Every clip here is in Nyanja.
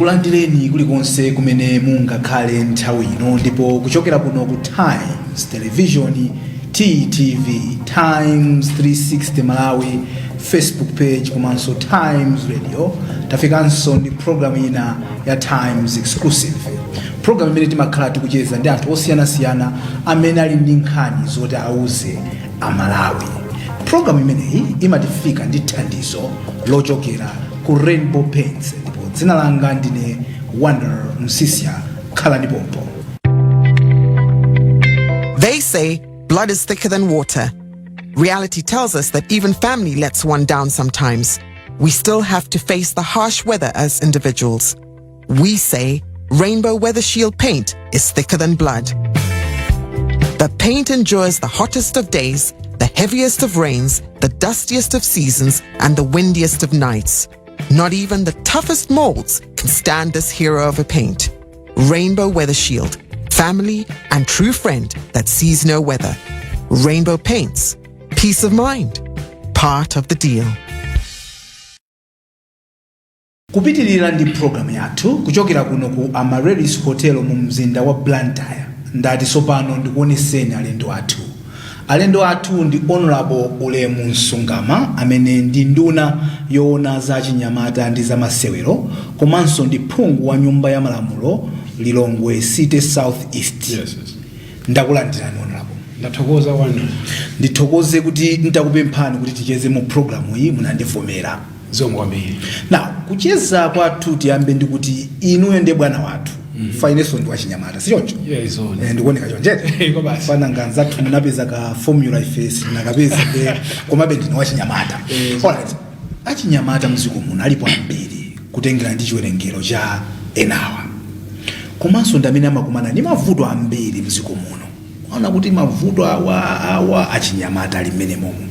Ndikulandireni kulikonse kumene mungakhale nthawi ino, ndipo kuchokera kuno ku Times Television, TTV, Times 360 Malawi Facebook page komanso Times Radio, tafikanso ndi programu ina ya Times Exclusive, programu imene timakhala tikucheza ndi anthu osiyanasiyana amene ali ndi nkhani zoti auze Amalawi. Programu imeneyi imatifika ndi thandizo lochokera ku Rainbow Paints, ndipo dzina langa ndine Wonder Msisya. Khalani pompo. They say blood is thicker than water. Reality tells us that even family lets one down sometimes. We still have to face the harsh weather as individuals. We say Rainbow Weather Shield paint is thicker than blood. The paint endures the hottest of days, the heaviest of rains, the dustiest of seasons, and the windiest of nights. Not even the toughest molds can stand this hero of a paint. Rainbow Weather Shield, family and true friend that sees no weather. Rainbow Paints, peace of mind, part of the deal. Kupitirira ndi programu yathu kuchokera kuno ku Amaryllis Hotel mu mzinda wa Blantyre, ndati tsopano ndikuoneseni alendo athu. Alendo athu ndi Honorable Ulemu Msungama, amene ndi nduna yoona za chinyamata ndi za masewero, komanso ndi phungu wa Nyumba ya Malamulo, Lilongwe City South East. Yes. Ndakulandirani, Honorable. Ndathokoza, Wanda. Ndithokoze kuti nditakupemphani kuti ticheze mu programu iyi, munandivomera. Zikomo kwambiri. Now, kucheza kwathu tiyambe ndi kuti inuyo ndiye bwana wathu. Fa inenso ndi wachinyamata, sichoncho? Yeah, zoona. Ndikuoneka chonchete? Kwa basi. Fana nganzathu munapeza ka formula, ife sitinakapeza nde, komabe ndine wachinyamata. Alright, achinyamata mdziko muno alipo ambiri kutengera ndi chiwerengero cha enawa, komanso ndi amene amakumana ndi mavuto ambiri mdziko muno. Ona kuti mavuto awa awa achinyamata ali mmene momo.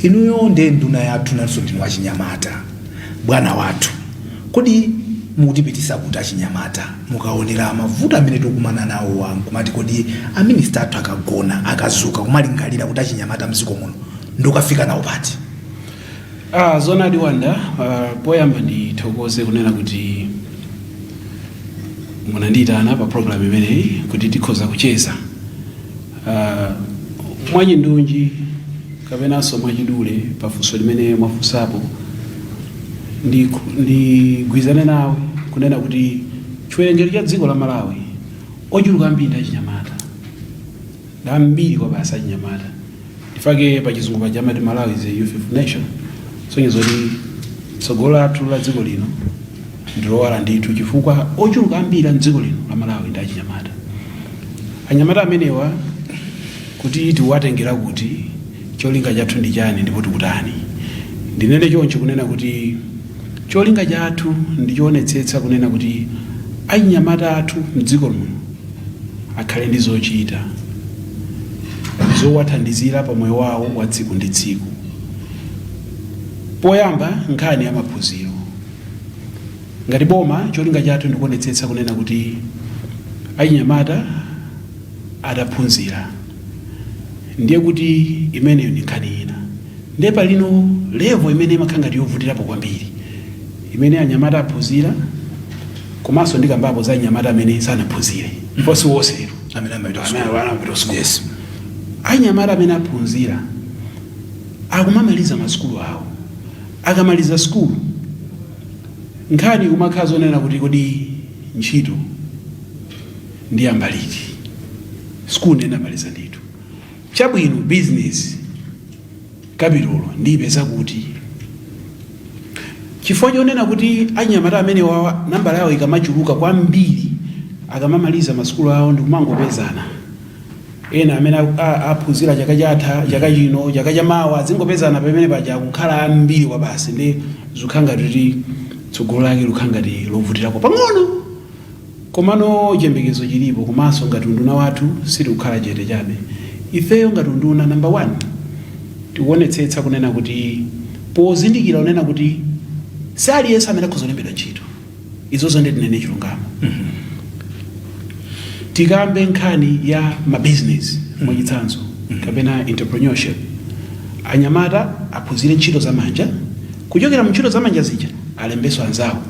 Inuyo ndiye nduna yathu, nanso ndinu wachinyamata, bwana wathu. Kodi mukutipitisa kuti achinyamata, mukaonera mavuto amene tikukumana nawo, nkumati kodi a minister athu akagona, akazuka, kumalingalira kuti achinyamata mdziko muno ndikukafika nawo pati? Ah, zoonadi, Wanda. Poyamba ndithokoze kunena kuti munandiyitana pa program imeneyi kuti tikhoza kucheza mwachindunji kapenanso mwachidule pafunso limene mwafunsapo. Ndigwizane nawe kunena kuti chiwerengero cha dziko la Malawi, ochuluka ambiri ndi achinyamata, ndi ambiri kwa basi achinyamata. Ndifake pachizungu paja amati Malawi is a youthful nation, sonyeza kuti tsogolo lathu la dziko lino ndilowala ndithu, chifukwa ochuluka ambiri a mdziko lino la Malawi ndi achinyamata. Anyamata amenewa kuti tiwatengera kuti, cholinga chathu ndi chani ndipo tikutani? Ndinene choncho kunena kuti cholinga chathu ndi choonetsetsa kunena kuti achinyamata athu mdziko muno akhale ndi zochita zowathandizira pa moyo wawo wa tsiku ndi tsiku. Poyamba, nkhani ya maphunziro. Ngati boma, cholinga chathu ndikuonetsetsa kunena kuti achinyamata ataphunzira, ndiye kuti imeneyo ndi nkhani ina. Ndiye palino level imene imakhala ngati yovutirapo kwambiri, imene anyamata aphunzira, komanso ndikambapo za anyamata amene sanaphunzire, fosi wonseru amene amapita amene school. Amapita school. Yes. Anyamata amene aphunzira akumamaliza masukulu awo. Akamaliza sukulu, nkhani kumakhala zonena kuti kodi ntchito ndiyamba liti? Sukulu ndinamaliza ndithu, chabwino, business capital ndiyipeza kuti? Chifukwa chonena kuti anyamata amene wawa nambala yawo ikamachuluka kwambiri, akamamaliza masukulu awo ndikumangopezana ena amene aphunzira chaka chatha, chaka chino, chaka chamawa, azingopezana pamene paja, kukhala ambiri kwa basi, ndi zikukhala ngati kuti tsogolo lake likukhala ngati lovutirako pang'ono. Komano chiyembekezo chilipo. Komanso ngati unduna wathu sitikukhala chete chabe. Ifeyo ngati unduna, number one, tikuonetsetsa kunena kuti pozindikira kunena kuti si aliyense amene akhoza kulembedwa ntchito, izozo ndi tinene chilungamo. Tikambe nkhani ya mabizinesi mwachitsanzo, kapena entrepreneurship. Anyamata aphunzire ntchito zamanja, kuchokera mu ntchito zamanja zija alembenso anzawo.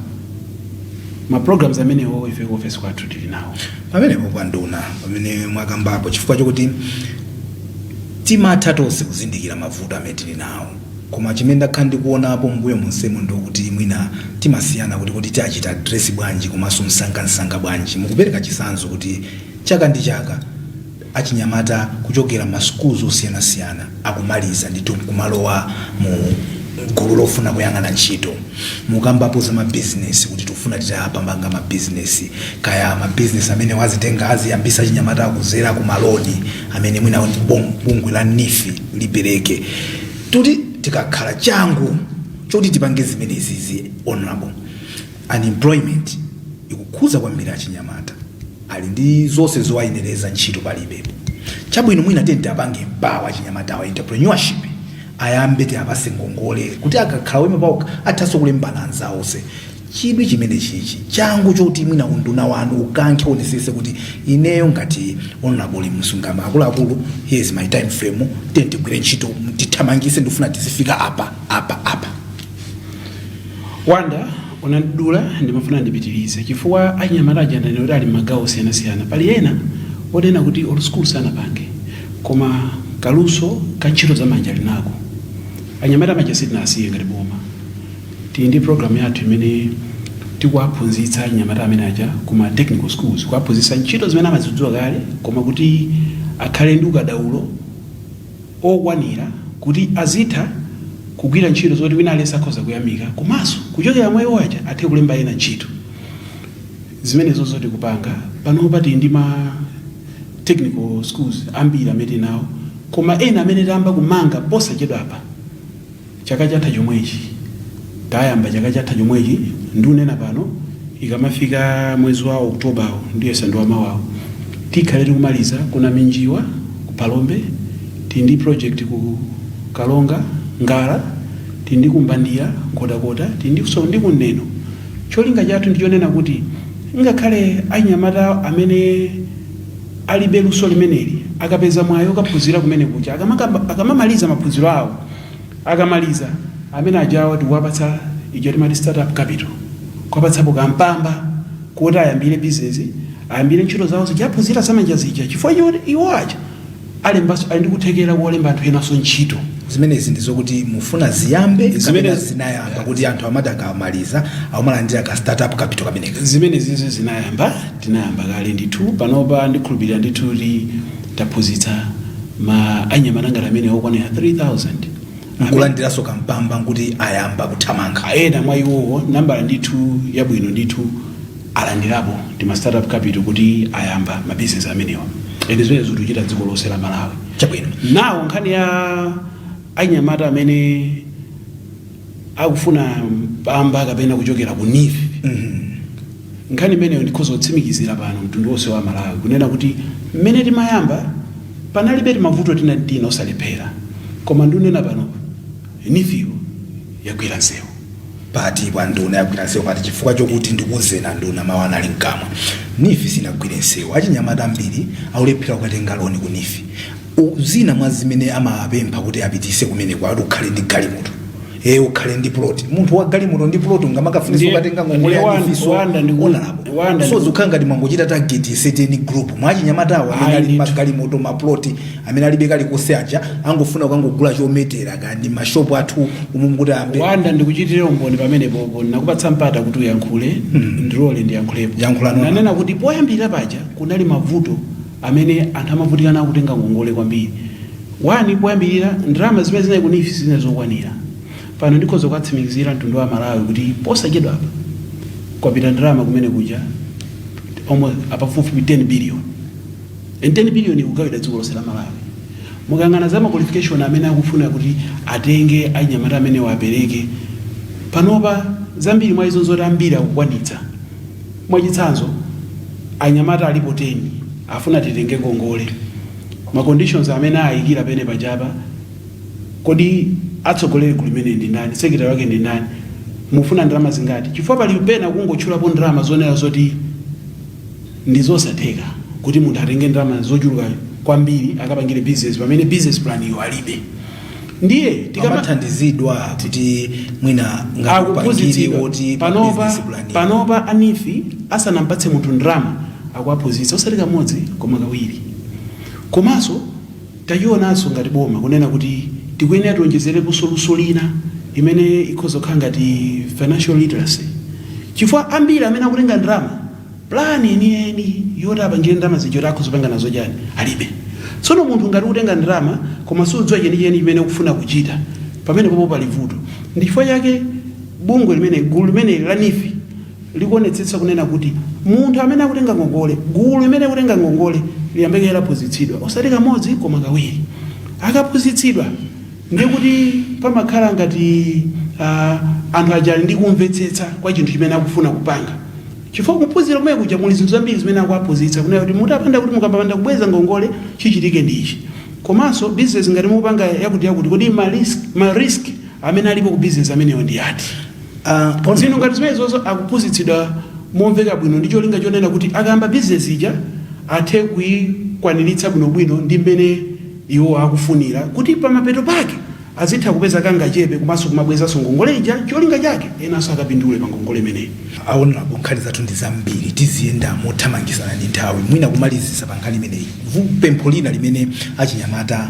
Ma programs amenewo ife ku ofesi kwathu tili nawo. Pamenepo kwa nduna, pamene mwakambapo, chifukwa chokuti timatha tonse kuzindikira mavuto amene tili nawo, koma chimene ndakhala ndikuonapo mbuyo monsemo ndikuti mwina timasiyana kuti tiachita address bwanji komanso msangamsanga bwanji. Mukupereka chitsanzo kuti chaka ndi chaka achinyamata kuchokera ma schools osiyanasiyana akumaliza ndithu kumalowa mu gulu lofuna kuyang'ana ntchito. Mukambapo za mabizinesi kuti tifuna titapambanga mabizinesi, kaya mabizinesi amene wazitenga aziyambisa achinyamata akuzera ku maloni amene mwina bungwe la NEEF lipereke. Tuti tikakhala changu choti tipange zimenezizi, honorable, unemployment ikukhuza kwambiri achinyamata, ali ndi zonse zowayenereza, ntchito palibe. Chabwino, mwina tenti apange empower achinyamatawa, entrepreneurship ayambe, tiapase ngongole kuti akakhala wema paokha athanso kulembana anzawonse. Chidwi chimene chichi, changu choti mwina unduna wanu ukankhe, onesese kuti ineyo ngati Honorable Msungama, akuluakulu, here is my time frame, tiye tigwire ntchito, tithamangise, ndifuna tizifika apa, apa, apa. Wanda, unandidula, ndimafuna ndipitirize chifukwa achinyamata aja ndanena kuti ali m'magawo osiyanasiyana. Pali ena onena kuti olo school sanapange, koma kaluso ka ntchito zamanja linako. Anyamata amaja sitinasiye ngati boma. Tili ndi program yathu imene tikuwaphunzitsa anyamata amene aja kuma technical schools, kuwaphunzitsa ntchito zimene amazidziwa kale, koma kuti akhale ndi ukadaulo okwanira kuti azitha kugwira ntchito zoti wina aliyense akhoza kuyamika, komanso kuchokera mwa iwo aja athe kulemba ena ntchito. Zimenezo zoti kupanga panopa, tili ndi ma technical schools ambiri amene tili nawo, koma ena amene tayamba kumanga posachedwa apa, chaka chatha chomwechi tayamba, chaka chatha chomwechi. Ndikunena pano, ikamafika mwezi wa Oktobawo, ndiyesa ndi wamawawo, tikhale tikumaliza kuna Minjiwa ku Phalombe, tili ndi project ku Kalonga Ngala, tili ndi kumbandira Nkhotakota, tili ndi so ndi kuneno. Cholinga chathu ndichonena kuti ngakhale anyamata amene alibe luso limeneli akapeza mwayi okaphunzira kumene kuja, akamamaliza maphunziro awo, akamaliza amene ajawo, tikuwapatsa icho timati startup capital, kuwapatsapo kampamba kuti ayambire business, ayambire ntchito zawo zijaphunzira zamanja zija, chifukwa choti iwo aja alembaso, ali ndi kuthekera kuwalemba anthu enanso ntchito. Zimenezi ndi zokuti mufuna ziyambe Zimene kapena zinayamba, kuti anthu amati akamaliza akumalandira ka startup capital kameneka? Zimene zizo zinayamba, tinayamba kale ndithu. Panopa ndikhulupirira ndithu kuti taphunzitsa ma anyamata ngati amene okwanira 3000. Nkulandiranso kampamba nkuti ayamba kuthamanga. Ena mwa iwowo, nambala ndithu yabwino ndithu, alandirapo ndi ma startup capital kuti ayamba mabizinesi amenewa, ende zimene zikuchita dziko lonse la Malawi. Chabwino. Nawo nkhani ya anyamata amene akufuna mpamba kapena kuchokera ku NEEF, nkhani imeneyo ndikhoza kutsimikizira pano mtundu wonse wa Malawi kunena kuti mmene timayamba panalibe timavuto tina tina osalephera, koma ndikunena pano NEEF yo yagwira nsewu. Pati pa, nduna, yagwira nsewu pati? Chifukwa chokuti ndikuwuzena nduna, mawu anali mkamwa, NEEF sinagwire nsewu. Achinyamata ambiri akulephera kukatenga loni ku NEEF. Zina mwa zimene amapempha kuti apitise kumeneko ati ukhale ndi galimoto, ukhale ndi plot. Munthu wa galimoto ndi plot ungamakafunisa ukatenga ngongole ya NEEF so? Wanda Honorable, Wanda so zikukhala ngati mwangochita target certain group mwa achinyamatawo amene Ayi, ali ndithu. magalimoto, maploti, amene alibe kalikonse aja angofuna kukangogula chometera kandi mashopu athu umu kuti ayambe. Wanda, ndikuchitire umboni pamenepopo. Nakupatsa mpata kuti uyankhule, ndilole ndiyankhulepo. Yankhula nona. Nanena kuti poyambirira paja kunali mavuto amene anthu amavutika nawo kutenga ngongole kwambiri. One, poyambirira ndalama zimene zinali ku NEEF zinali zokwanira. Pano ndikhoza kukatsimikizira mtundu wa Malawi kuti posachedwa apa kwapita ndalama kumene kuja almost apafupifupi 10 billion, and 10 billion ikugawidwa dziko lonse la Malawi. Mukayang'ana za ma qualification amene akufuna kuti atenge anyamata amene wapereke panopa, zambiri mwa izo zoti ambiri akukwanitsa. Mwachitsanzo, anyamata alipo 10 afuna titenge ngongole, ma conditions amene ayikira pene pachapa, kodi atsogoleri gulu limene ndi ndani, secretary wake ndi ndani, mufuna ndalama zingati? Chifukwa pali pena kungotchulapo ndalama zonena zoti ndi zosatheka kuti munthu atenge ndalama zochuluka kwambiri akapangire business pamene business plan iyo alibe. Ndiye tikama Amathandizidwa kuti mwina ngati upangiri Akuphunzitsidwa. woti Panopa business plan. Panopa a NEEF asanampatse munthu ndalama akuaphunzitsa, osati kamodzi koma kawiri. Komanso tachionanso ngati boma kunena kuti tikuyenera tionjezerepo luso lina imene ikhoza kukhala ngati financial literacy, chifukwa ambiri amene akutenga ndalama, plan yeniyeni yoti apangire ndalama zija, yoti akhoza kupanga nazo chani, alibe. Tsono munthu ngati ukutenga ndalama koma sudziwa chenicheni chimene ukufuna kuchita, pamene popo pali vuto. Ndi chifukwa chake bungwe limene, gulu limene la NEEF likuonetsetsa kunena kuti munthu amene akutenga ngongole, gulu limene akutenga ngongole, liyambeke laphunzitsidwa, osati kamodzi koma kawiri. Akaphunzitsidwa, ndiye kuti pamakhala ngati anthu aja ali ndi kumvetsetsa kwa chinthu chimene akufuna kupanga, chifukwa kuphunzira kumene kuja muli zinthu zambiri zimene akuaphunzitsa, kunena kuti mutapanda kuti mukapanda kubweza ngongole, chichitike ndi ichi, komanso business ngati mupanga yakuti yakuti, kodi ma risk amene alipo ku business amenewo ndi ati? Zinthu ngati zimene zozo akuphunzitsidwa momveka bwino, ndi cholinga chonena kuti akayamba business ija athe kuyikwaniritsa bwinobwino ndi mmene iwo akufunira, kuti pamapeto pake azitha kupeza kangachepe komanso kumabwezanso ngongole ija, cholinga chake enanso akapindule pa ngongole imeneyi. Aonapo nkhani zathu ndi zambiri, tiziyenda mothamangisana ndi nthawi. Mwina kumalizisa pa nkhani imeneyi, pempho lina limene achinyamata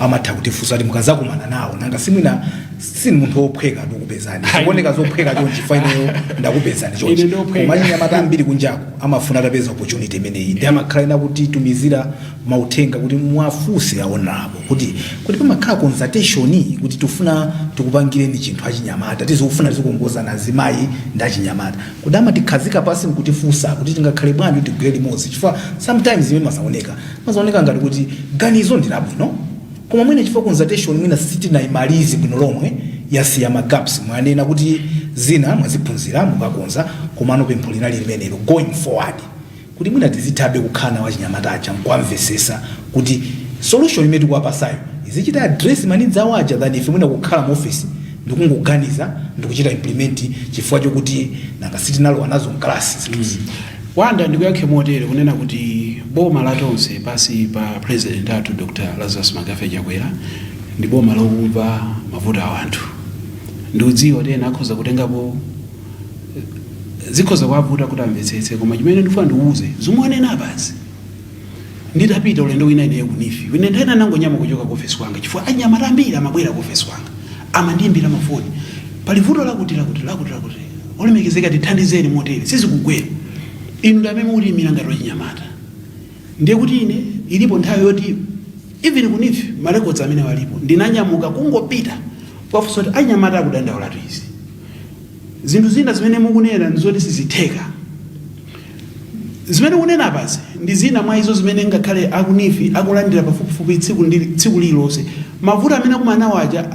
amatha kutifunsa kuti mukazakumana nawo, nanga simwina sini munthu wophweka ndikupezani, zikuoneka zophweka chonchi, ineyo ndakupezani chonchi. Ine ndophweka. Koma achinyamata ambiri kunjaku amafuna atapeza opportunity imeneyi, ndi amakhala ena kuti tumizira mauthenga kuti mwafunse aonapo kuti pamakhala consultation, kuti tifuna tikupangireni chinthu achinyamata, tizikufuna tizikongozana azimayi ndi achinyamata, kuti amatikhazika pasi nkutifunsa kuti tingakhale bwanji kuti tigwire limodzi, chifukwa sometimes imene mazaoneka ngati kuti ganizo ndi labwino, koma mwina chifukwa consultation mwina sitinayimalize bwino lomwe, yasiya ma gaps. Mwanena kuti zina mwaziphunzira, mukakonza, komano pempho linali limenelo going forward, kuti mwina tizithabe kukhala nawo achinyamata aja nkuwamvesesa kuti solution imene tikuwapasayo izichita address ma needs awo aja, than ife mwina kukhala mu office ndikungoganiza ndikuchita implement, chifukwa chokuti nanga sitinalowa nazo mkalasi zinthuzi. Wanda, ndikuyankhe motere, kunena kuti boma la Tonse pasi pa president athu Dr Lazarus McCarthy Chakwera ndi boma lokumva mavuto a anthu. Ndikudziwa kuti ena akhoza kutengapo, zikhoza kuwavuta kuti amvetsetse, koma chimene ndifuna ndikuuze, zomwe wanena apazi, nditapita ulendo wina ineyo ku NEEF, ine nthawi nangonyamuka kuchoka ku office kwanga, chifukwa anyamata ambiri amabwera ku office kwanga, amandiyimbira mafoni, pali vuto lakuti lakuti lakuti lakuti, olemekezeka tithandizeni motere, sizikugwera. Inu ndi amene mukutiyimira ngati wachinyamata. Ndiye kuti ine ilipo nthawi yoti even ku NEEF ma records amene walipo, ndinanyamuka kungopita kwafunsa kuti anyamata akudandaulatu izi, zinthu zina zimene mukunena ndizoti sizitheka. Zimene kunena apazi ndi zina mwa izo zimene ngakhale aku NEEF akulandira pafupifupi tsiku ndi tsiku lililonse. Mavuto amene akumana nawo aja,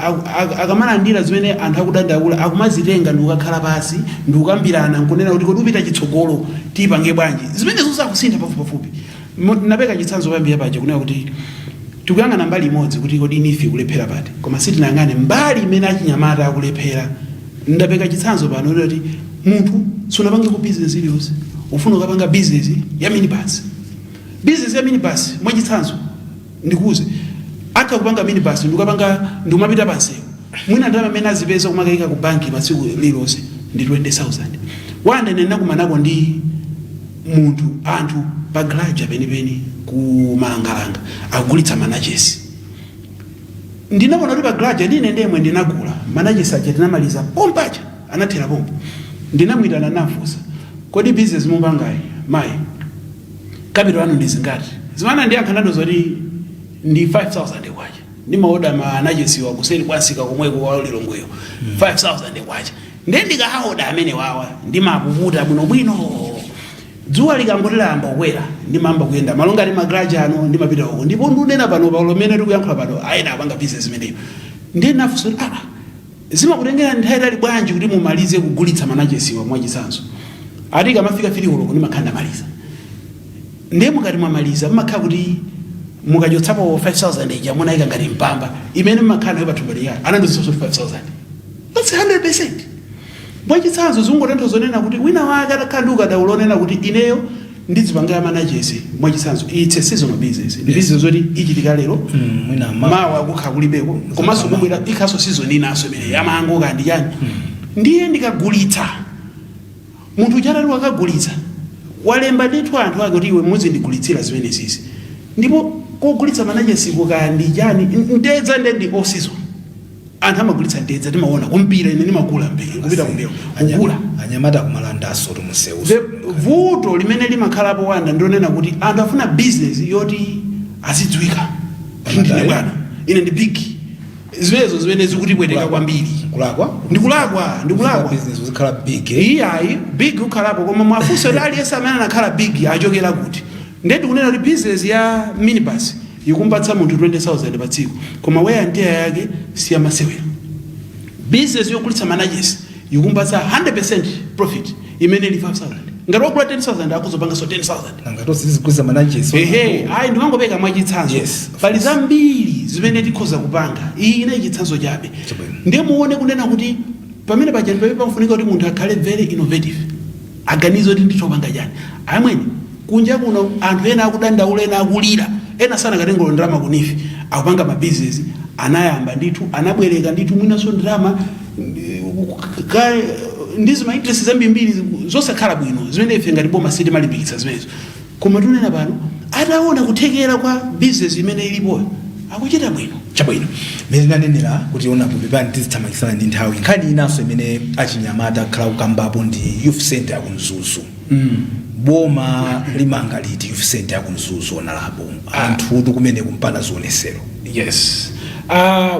akamalandira zimene anthu akudandaula, akumazitenga ndi kukakhala pasi ndi kukambirana nkunena kuti kodi upita chitsogolo tipange bwanji. Zimenezo zakusintha pafupipafupi. Napeka chitsanzo pambira paja kunena kuti tikuyang'ana mbali imodzi kuti kodi NEEF kulephera pati, koma sitinayang'ane mbali imene achinyamata akulephera. Ndapeka chitsanzo pano kuti munthu sunapange ku business iliyonse, ufuna ukapanga business ya minibus. Business ya minibus, mwachitsanzo ndikuuze, atha kupanga minibus ndikukapanga ndikumapita pansewu, mwina ndalama amene azipeza kumakayika ku banki pa tsiku lililonse ndi 20,000. Wanda, ine ndakumanako ndi munthu, anthu pa garage penipeni ku Malangalanga akugulitsa manachesi. Ndinaona kuti pa garage ndine ndemwe ndinagula manachesi aja, tinamaliza pompacha, anathera pompo. Ndinamwitana, nafunsa, "Kodi business mupangayi mayi, capital anu ndi zingati?" Zimene ndiyankha nando zoti ndi 5000 kwacha, ndimaoda manachesiwa kuseri kwa nsika komweko kwa Lilongweyo, 5000 kwacha. Ndiye ndikaoda amene wawa, ndimapuputa bwinobwino, dzuwa likangoti layamba kukwera ndimamba kuyenda malo ngati magaraji ano, ndimapita uko. Ndipo ndunena pano, paulo mmene tikuyankhula pano, ayena apanga business imeneyo. Ndiye nafunsa kuti, "Ah, zimakutengera nthawi itali bwanji kuti mumalize kugulitsa manachesiwa?" Mwachitsanzo, ati kamafika 3 koloko ndimakhala ndamaliza. Ndiye mukati mwamaliza, mmakhala kuti mukachotsapo 5000 ija munayika ngati mpamba imene mmakhala nayo pathumba liyani? Anandiuza kuti 5000, that's 100%. Mwachitsanzo, zingotantha zonena kuti wina wake atakhala ndi ukadaulo onena kuti ineyo Ndizipangira manachesi mwachitsanzo, it's a seasonal business, ndi business zoti ichitika lero, mwina mawa kukha kulibeko, komanso kubwera ikhaso season inanso imene yamango kandi chani. Ndiye ndikagulitsa, munthu chanati wakagulitsa, walemba ndithu anthu ake kuti iwe muzindigulitsira zimene zizi, ndipo kogulitsa manachesiko kandi chani, mtedza, nde ndi off season, anthu amagulitsa mtedza, timaona kumpira, ine ndimagula mpira, kupita kumpira kugula. Anyamata akumalandaso tumusewu. The vuto limene limakhalapo, Wanda, ndionena kuti anthu afuna business yoti azidziwika, ndine bwana, ine ndi big, zimenezo zimene zikutipweteka kwambiri. Kulakwa? Ndikulakwa, ndikulakwa. Business uzikhala big, eh? Iyayi, big ukhalapo, koma mwafunsa kuti aliyense amene anakhala big achokera kuti? Ndiye tikunena kuti business ya minibus ikumpatsa munthu 20,000 pa tsiku, koma wear and tear yake siyamasewera. Business yogulitsa manachesi ikumpatsa 100% profit imene ili 5000. Ngati wagula 10,000, akuzopanganso 10,000. Nanga tonse tizigulitsa manachesi? Ehe, ayi, ndimangopeka mwachitsanzo. Yes, of Pali zambiri zimene tikhoza kupanga, iyi ine chitsanzo chabe. Chabwino. Ndiye muone kunena kuti pamene paja pamene pafunika kuti munthu akhale very innovative, aganize kuti ndithopanga chani. Amweni, kunja kuno anthu ena akudandaula, ena akulira, ena sanakatengolo ndalama ku NEEF, akupanga mabizinesi, anayamba ndithu, anabwereka ndithu, mwinanso ndalama ndizo ma interest zambirimbiri zosakhala bwino zimene ife ngati boma sitimalimbikitsa zimenezo. Koma tunena pano, ataona kuthekera kwa business imene ilipoyo, akuchita bwino. Chabwino, mmene tinanenera kuti onapo, pepani, tizithamangitsana ndi nthawi. Nkhani inanso imene achinyamata akhala kukambapo ndi youth center yaku Mzuzu. Boma limanga liti youth center yaku Mzuzu, onalapo anthu kumene kumpana zionesero? Yes,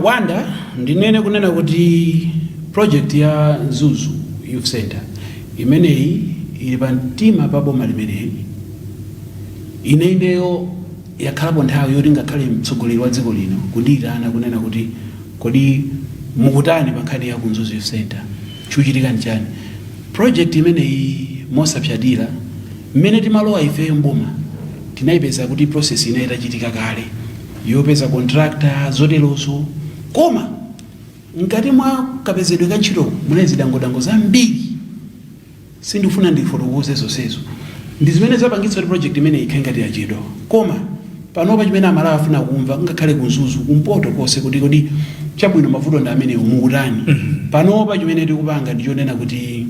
Wanda, ndinene kunena kuti project ya Mzuzu Youth Center imeneyi ili pa mtima pa boma limeneyi. Ine ineyo yakhalapo nthawi yoti ngakhale mtsogoleri wa dziko lino kundiyitana kunena kuti kodi mukutani pa nkhani ya ku Mzuzu Youth Center, chikuchitika nchani? Project imeneyi, mosapyatira, mmene timalowa ifeyo mboma tinayipeza kuti process ina itachitika kale yopeza contractor, zoterozo, koma mkati mwa kapezedwe ka ntchito munali zidangodango zambiri, sindifuna ndifotokoze zonsezo, ndi zimene zapangitsa kuti project imene ikhale ngati yachedwa. Koma panopa chimene Amalawi afuna kumva, ngakhale ku Mzuzu, kumpoto konse, kuti kodi chabwino, mavuto ndi amenewo, mukutani panopa? Chimene tikupanga ndichonena kuti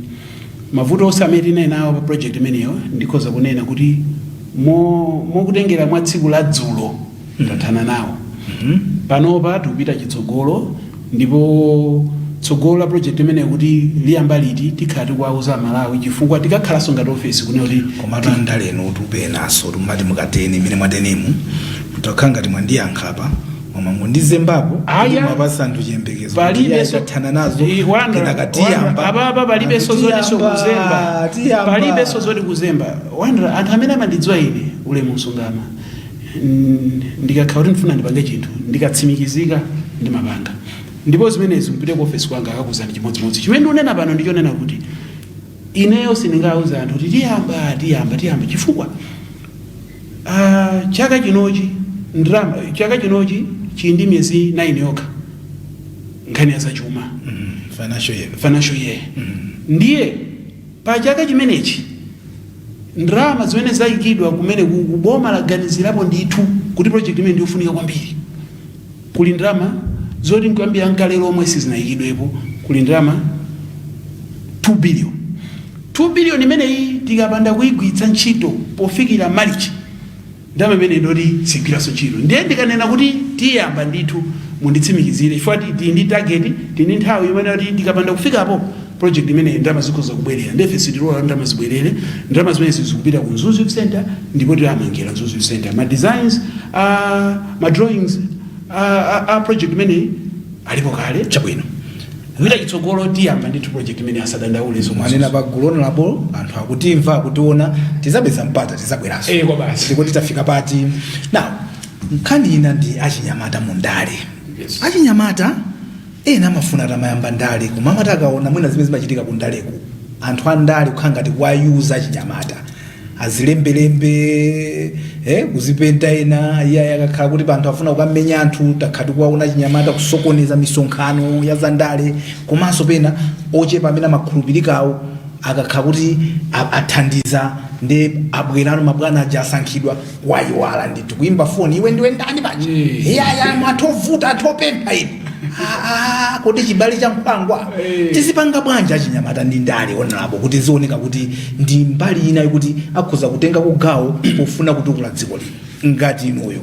mavuto onse amene tinali nawo pa project imeneyo, ndikhoza kunena kuti mokutengera mwa tsiku la dzulo, tathana nawo. Panopa tikupita chitsogolo, ndipo tsogolo la project imeneyo kuti liyamba liti, tikhala tikuwauza Amalawi, chifukwa tikakhalanso ngati ofesi kunena kuti Komatu andalenu tupenaso tumati mukateni imene mwatenemu, mutakhala ngati mwandiyankha apa, mwamangondizembapo. Aya. Mwapasa anthu chiyembekezo. Palibenso Tathana nazo. Wanda, kenaka Wanda, tiyamba. Apapa palibenso Anthu zotinso tiyamba, kuzemba. Tiyamba. Palibenso zoti kuzemba, Wanda. Anthu amene amandidziwa ine, Ulemu Msungama, ndikakhala kuti ndifuna ndipange chinthu, ndikatsimikizika ndimapanga. Ndipo zimenezi mpite ku ofesi kwanga, akakuzani chimodzimodzi. Chimene ndikunena pano ndichonena kuti ineyo sindingawuza anthu kuti tiyamba, tiyamba, tiyamba, chifukwa chaka chinochi ndalama, chaka chinochi chili ndi miyezi 9 yokha, nkhani ya zachuma. Financial year. Financial year. Ndiye pa chaka chimenechi ndalama zimene zayikidwa kumene kuboma laganizirapo ndithu kuti project imene ndiyofunika kwambiri, kuli ndalama zoti nkuyambira nkale lomwe sizinayikidwepo, kuli ndalama 2 billion. 2 billion imeneyi tikapanda kuyigwiritsa ntchito pofikira Marichi, ndalama imene ndoti sigwiranso ntchito. Ndiye ndikanena kuti tiyamba ndithu, munditsimikizire, chifukwa tili ndi target, tili ndi nthawi imene kuti tikapanda kufikapo project imeneyi, ndalama zikhoza kubwerera. Ndiye ife sitilola ndalama zibwerere. Ndalama zimene zikupita ku Mzuzu Youth Center, ndipo tiamangira Mzuzu Youth Center. Ma designs, ma drawings a project imeneyi alipo kale. Chabwino. Kupita chitsogolo, tiyamba ndithu project imene, asadandaule zomwe. Mwanena pa gulu lapo, anthu akutimva, akutiona, tizapeza mpata, tizabweranso. Eh, kwa basi. Ndikuti tafika pati now. Nkhani ina ndi achinyamata mu ndale. Achinyamata ena amafuna atamayamba ndale, koma amati akaona mwina zimene zimachitika ku ndaleku, anthu a ndale kukhala ngati kuwayuza achinyamata, azilembelembe, kuzipenta ena, iye akakhala kuti panthu afuna kukamenya anthu. Takhala tikuwaona achinyamata kusokoneza misonkhano ya zandale, komanso pena ochepa amene amakhulupirikawo akakhala kuti athandiza Ndi abwerano mabwana aja asankhidwa, wayiwala ndithu, kuimba foni, "Iwe ndiwe ndani paja?" "Iyaya, mwathovuta, athopempha ine." Ah, ah, kodi chibale cha mphwangwa tizipanga bwanji achinyamata ndi ndale, honorable, kuti zioneka kuti ndi mbali ina yokuti akhoza kutenga kugawo pofuna kutukula dziko lino ngati inuyo?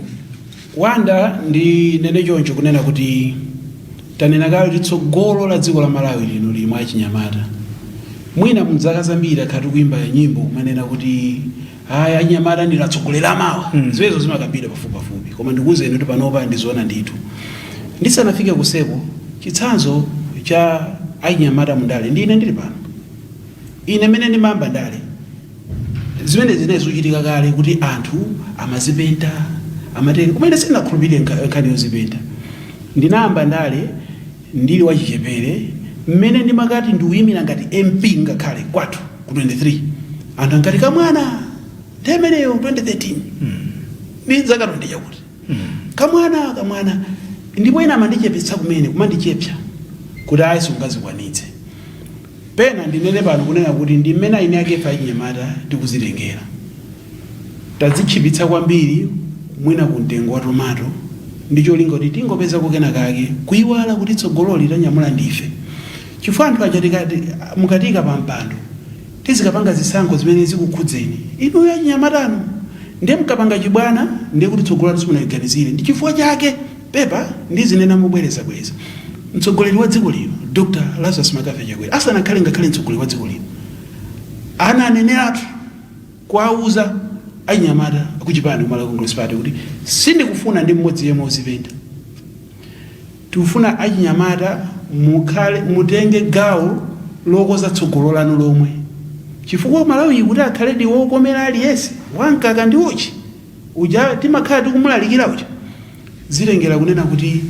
Wanda, ndi nene choncho kunena kuti tanena kale kuti tsogolo la dziko la Malawi lino lili mwa achinyamata. Mwina mzaka zambiri akhala tikuimba nyimbo kumanena kuti aya, achinyamata ndilatsogolera mawa. Zimenezo zimakambidwa pafupipafupi, koma ndikuwuzeni kuti panopa ndizoona ndithu. Ndisanafike kuseko, chitsanzo cha achinyamata mundale ndine ndili pano. Ine mene ndimamba ndale, zimene zine zikuchitika kale kuti anthu amazipenta, amatere, koma ine sindinakhulupirire nkhani yozipenta. Ndinayamba ndale ndili wachichepere. Mmene ndimakati ndiuyimira ngati MP ngakhale kwathu ku 23, anthu ankati kamwana. Nthawi imeneyo 2013, ndi zaka 20 chakuti, kamwana, kamwana. Ndipo ena amandichepetsa kumene, kumandichepsa kuti ayi, sungazikwanitse. Pena ndinene pano kunena kuti ndi mmene aine ake ife achinyamata tikuzitengera, tadzitchipitsa kwambiri mwina ku mtengo wa tomato ndi cholinga kuti tingopeza kena kake, kuyiwala kuti tsogololi tanyamula ndife. Chifukwa anthu aja tikati mukatika pa mpando, tizikapanga zisankho zimene zikukhudzeni inuyo achinyamatanu, ndiye mkapanga chibwana, ndiye kuti tsogolo lathu simunaliganizire. Ndi chifukwa chake pepa ndizinena mobwerezabwereza, mtsogoleri wa dziko lino Dr Lazarus McCarthy Chakwera asanakhale ngakhale mtsogoleri wa dziko lino, ananeneratu kuwauza achinyamata akuchipani, ku Malawi Congress Party, kuti sindikufuna ndi mmodzi yemwe uzipenda. Tikufuna achinyamata mukhale, mutenge gawo lokoza tsogolo lanu lomwe, chifukwa Malawi kuti akhale ndi wokomera aliyense, wamkaka ndi uchi uja timakhala tikumulalikira uja, zitengera kunena kuti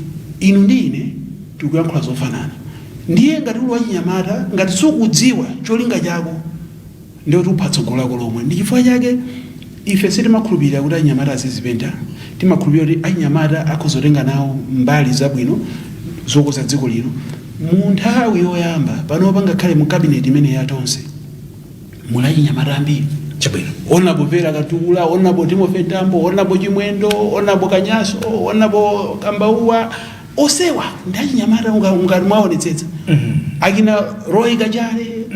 inu ndi ine tikuyankhula zofanana. Ndiye ngati uli wachinyamata, ngati sukudziwa cholinga chako, ndiye kuti upha tsogolo lako lomwe. Ndi chifukwa chake ife sitimakhulupirira kuti achinyamata azizipenta. Timakhulupirira kuti achinyamata akhoza kutenga nawo mbali zabwino zokoza dziko lino. Mu nthawi yoyamba panopa, ngakhale mu cabinet imene yatonse, muli achinyamata ambiri. Honorable Vera Katukula, Honorable Timothy Mtambo, Honorable Chimwendo, Honorable Kanyaso, Honorable Kambauwa, osewa ndi achinyamata. Ngati mwaonetsetsa, akina Roy Kachale,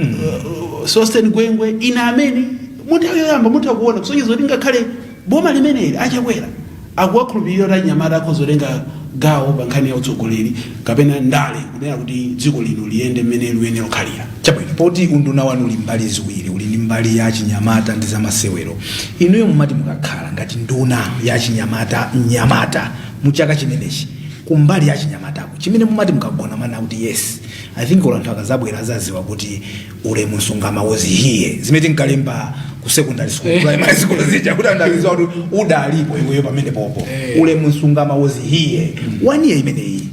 Sosten Gwengwe, ine amene munthawi yoyamba mutha kuona kusonyeza kuti ngakhale boma limeneli achakwera akuwakhulupirira kuti achinyamata akhoza kutenga gawo pa nkhani ya utsogoleri kapena ndale, kunena kuti dziko lino liyende mmene liyenera kukhalira. Chabwino. Poti unduna wanu uli mbali ziwiri, uli ndi mbali ya chinyamata ndi zamasewero, inuyo mumati mukakhala ngati nduna ya chinyamata, mnyamata, mu chaka chimenechi kumbali ya chinyamatako, chimene mumati mukagona mana kuti yes, I think olo anthu akazabwera azaziwa kuti Ulemu Msungama was here, zimene tinkalemba ku secondary school, primary school zija, kuti anthu azidziwa kuti udalipo iweyo pamene popo? Ulemu Msungama was here one year imeneyi,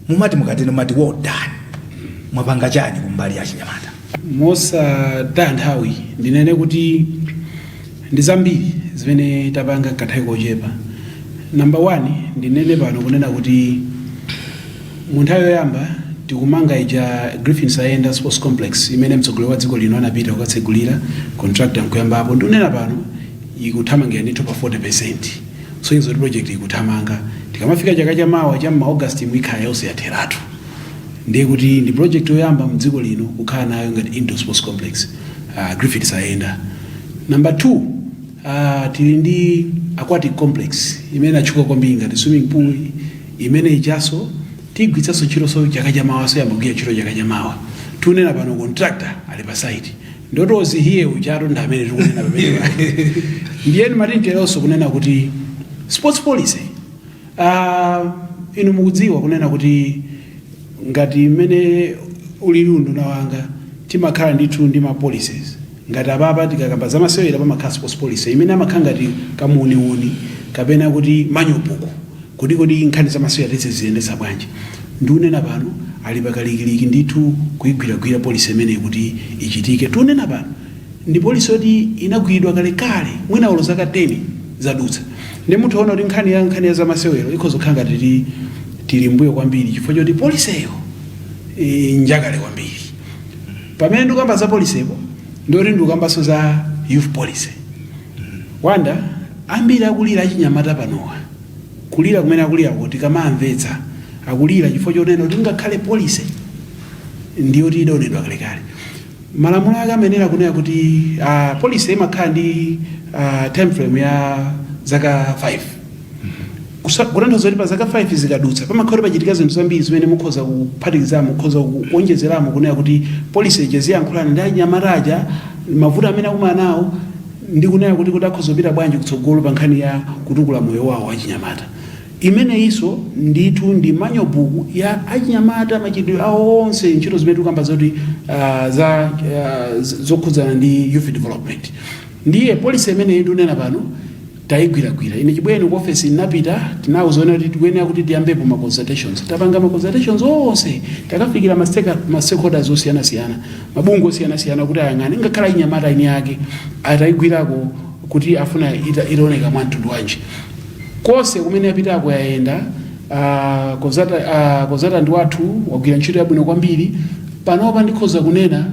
mumati mukatero mumati well done, mwapanga chani kumbali ya chinyamata? Mosataya nthawi, ndinene kuti ndi zambiri zimene tapanga nkanthawi kochepa. Number one, ndinene pano kunena kuti mu nthawi yoyamba tikumanga ija Griffin Sayenda Sports Complex imene mtsogoleri wa dziko lino anapita kukatsegulira, contractor nkuyambapo. Ndikunena pano ikuthamangira ndithu pa 40, kusonyeza kuti project ikuthamanga. Tikamafika chaka chamawa cha mma August mwikhala yonse yatheratu. Ndiye kuti ndi project yoyamba mdziko lino kukhala nayo ngati indoor sports complex, Griffin Sayenda. Number two, tili ndi aquatic complex imene atchuka kwambiri ngati swimming pool imene ijaso tigwiritsanso ntchito so chaka chamawa, so yamba kugwira ntchito chaka chamawa. Tikunena pano contractor ali pa site, ndotozi hiye uchato ndi amene tikunena pamene. Ndiye matinteronso kunena kuti sports policy, inu mukudziwa kunena kuti ngati mmene ulili unduna wanga, timakhala ndithu ndi ma policies. Ngati apapa tikakamba zamasewera, pamakhala sports policy imene amakhala ngati kamuuniuni kapena kuti manual book, kuti kodi nkhani zamasewera titse ziyendetsa bwanji. Ndikunena pano ali pakalikiliki ndithu kuyigwiragwira policy imeneyi kuti ichitike. Tikunena pano ndi policy yoti inagwiridwa kalekale, mwina olo zaka 10 zadutsa. Ndi muthaona kuti nkhani ya zamasewero ikhoza kukhala ngati tili mbuyo kwambiri chifukwa choti policyyo njakale kwambiri. Pamene ndikukamba za policypo, ndoti ndikukambanso za youth policy. Wanda, ambiri akulira achinyamata panowa, kulira kumene akulira kuti kamamvetsa akulira chifukwa chonena kuti ngakhale policy ndiyo idaonedwa kalekale, malamulo ake amenera kunena kuti policy imakhala ndi time frame ya zaka 5. Kutanthauza kuti pa zaka 5 zikadutsa, pamakhala kuti pachitika zinthu zambiri zimene mukhoza kuphatikizamo, mukhoza kuonjezeramo, kunena kuti policy ija ziyankhulana ndi anyamata aja, mavuto amene akumana nawo, ndi kunena kuti akhoza kupita bwanji kutsogolo pa nkhani ya kutukula moyo wawo wachinyamata. Imeneyinso ndithu ndi manual book ya achinyamata, machitidwe awo onse, ntchito zimene tikukamba zoti za zokhudzana ndi youth development. Ndiye policy imeneyi ndikunena pano tayigwiragwira. Ine chibwereni ku office ndinapita, tinawuzona kuti tikuyenera kuti tiyambepo ma consultations. Tapanga ma consultations onse, takafikira ma stakeholders osiyanasiyana, mabungwe osiyanasiyana, kuti ayang'ane, ngakhale achinyamata eni ake atayigwirako kuti afuna itaoneka mwa mtundu wanji. Konse kumene apitako yayenda. Consultant wathu wagwira ntchito yabwino kwambiri. Panopa ndikhoza kunena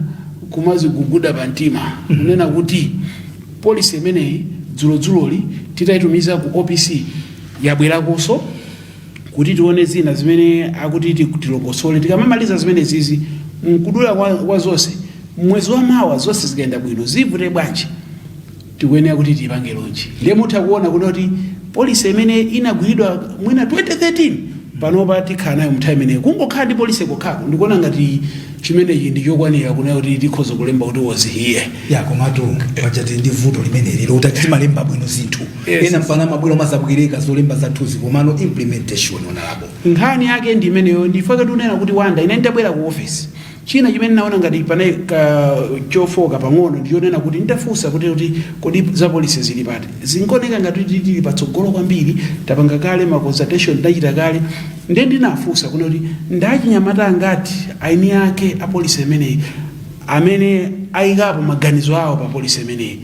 kumaziguguda pa mtima kunena kuti policy imeneyi dzulodzuloli titayitumiza ku OPC, yabwerakonso kuti tione zina zimene akuti tilongosole. Tikamamaliza zimene zizi, mkudula kwa zonse, mwezi wa mawa zonse zikayenda bwino, zivute bwanji, tikuyenera kuti tipange launch. Ndiye mutha kuona kuti policy imene inagwiridwa mwina 2013, panopa tikhala nayo mnthawi imeneyo. Kungokhala ndi policy kokhako, ndikuona ngati chimenechi ndi chokwanira kunena kuti tikhoza kulemba kuti was here. Ya, komatu pachati ndi vuto limeneli loti timalemba bwino zinthu, ena mpana mabwero mazabwereka zolemba zathuzi, komano implementation, honorable. Nkhani yake ndi imeneyo. Ndifake tikunena kuti, Wanda, ine nditabwera ku office, china chimene naona ngati pane ka chofoka pang'ono ndichonena kuti nditafunsa kuti kodi za policy zili pati, zinkoneka ngati tili patsogolo kwambiri, tapanga kale ma consultation, ndachita kale. Ndiye ndinafunsa kuti ndachinyamata angati aini ake a policy imeneyi amene ayikapo maganizo awo pa policy imeneyi?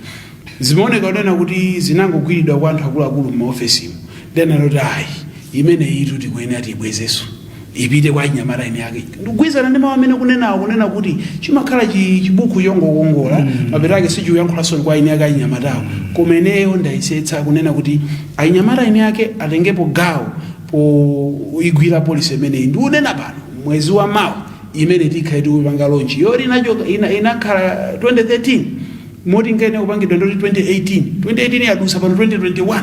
Zimaoneka kunena kuti zinangogwiridwa kwa anthu akuluakulu m'maofesimu. Then anati, ayi, imeneyi itu tikuyenera tiyibwezeso, ipite kwa anyamata eni ake. Ndikugwirizana ndi mawu amene kunenawo, kunena kuti chimakhala chibuku chongokongola, mapeto ake sichikuyankhulanso kwa eni ake anyamatawo. Koma ineyo ndayesetsa kunena kuti anyamata eni ake atengepo gawo poigwira policy imeneyi. Ndikunena pano, mwezi wa mawa imene tikhale tikupanga launch yoti inakhala 2013, moti ngene kupangidwa ndoti 2018. 2018 yadusa, pano 2021,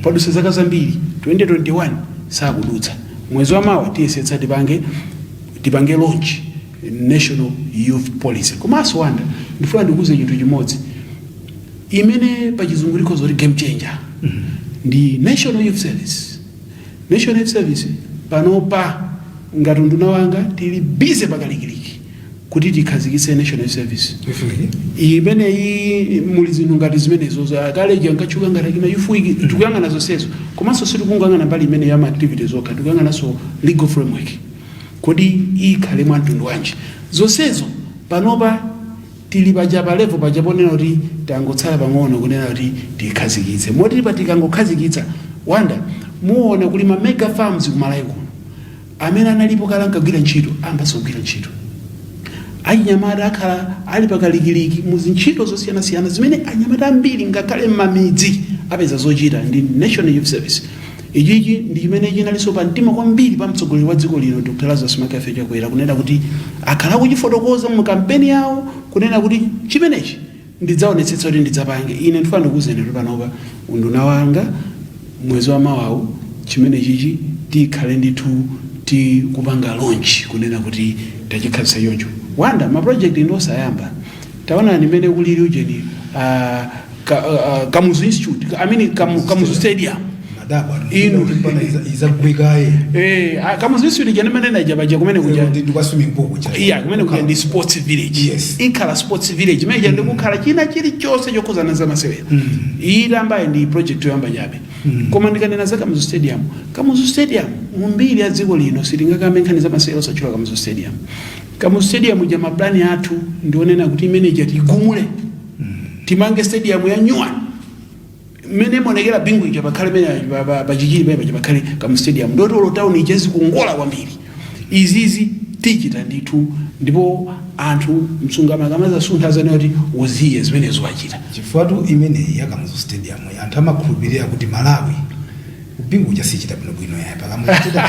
padusa zaka zambiri. 2021 sakudutsa. Mwezi wa mawa tiyesetsa tipange launch national youth policy. Komanso, Wanda, ndifuna ndikuuze chinthu chimodzi imene pachizungu likhoza kuti game changer, ndi National Youth Service. National Youth Service, panopa ngati nduna wanga tili busy pakalikiliki kuti tikhazikitse National Youth Service. Imeneyi muli zinthu ngati zimenezo kale jankatchuka ngati akina Youth Week. Tikuyang'ana zonsezo, komanso sitikungang'ana mbali imene ya ma activities okha, tikuyang'ananso legal framework, kodi ikhale mwa mtundu wanji. Zonsezo panopa tili paja pa level paja ponena kuti tangotsala pang'ono kunena kuti tikhazikitse, moti pa tikangokhazikitsa, Wanda, muona kuli ma mega farms kumalawi kuno amene analipo kale ankagwira ntchito, ambaso kugwira ntchito. Achinyamata akhala ali pakalikiliki mu zintchito zosiyanasiyana zimene anyamata ambiri ngakhale m'mamidzi apeza zochita ndi National Youth Service. Ichichi ndi chimene chinalinso pa mtima kwambiri pa mtsogoleri wa dziko lino, Dr Lazarus McCarthy Chakwera, kunena kuti akhala akuchifotokoza mu kampeni yawo, kunena kuti chimenechi ndidzaonetsetsa kuti ndidzapange. Ine ndifuna ndikuwuzeni kuti panopa unduna wanga, mwezi wa mawawu, chimene chichi tikhale ndithu tikupanga launch, kunena kuti tachikhazikitsa choncho. Wanda, ma project ndi osayamba. Taonani imene kulili ujeni, Kamuzu Institute, I mean Kamuzu Stadium. Madabwa. Inu. Pana izagwikaye. Kamuzu Institute jana ija paja kumene kuja. Ndi kwa swimming pool kuja. Iya, kumene kuja ndi sports village. Ikhala sports village imene ija, ndikukhala china chilichonse chokhuzana za masewera. Itambayi ndi project yoyamba chabe. Koma ndikanena za Kamuzu Stadium, Kamuzu Stadium mumbiri ya dziko lino sitingakambe nkhani za masewera osatchula Kamuzu Stadium. Kamuzu Stadium ija, maplani athu ndionena kuti imene ija tigumule, timange stadium ya new one. Mmene imaonekera Bingu ija, pakhale mene pachichiri pene paja pakhale Kamuzu Stadium, ndoti olo town ija zikungola kwambiri. Izizi tichita ndithu. Ndipo anthu Msungama akamazasuntha azanena kuti uziye zimenezo wachita. Chifukwa imeneyi ya Kamuzu Stadium, anthu amakhulupirira kuti Malawi kubingu uja sichita bwinobwino yayi pa Kamuzu Stadium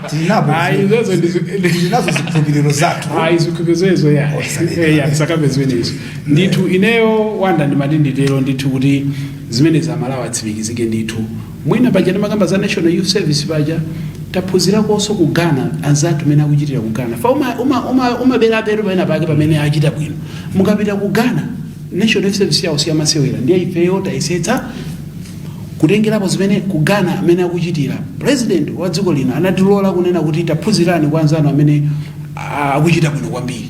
tilinapo. Ayi, izozo Tilinazo zikhulupiriro zathu. Ayi, zikhulupiriro ya. Oh, tisanene. Ya, tisakabe zimenezo ndithu. Ineyo wanda ndimati nditero ndithu kuti zimene za Malawi atsimikizike ndithu. Mwina paja timakamba za National Youth Service paja, taphunzirakonso ku Ghana, anzathu mene akuchitira ku Ghana. Fa umabera peru pamene pake pamene achita bwino. Mukapita ku Ghana, National Youth Service yawo siyamasewera. Ndiye ifeyo tayesetsa kutengerapo zimene ku Ghana amene akuchitira. President wa dziko lino anatilola kunena kuti taphunzirani kwa anzanu amene akuchita bwino kwambiri.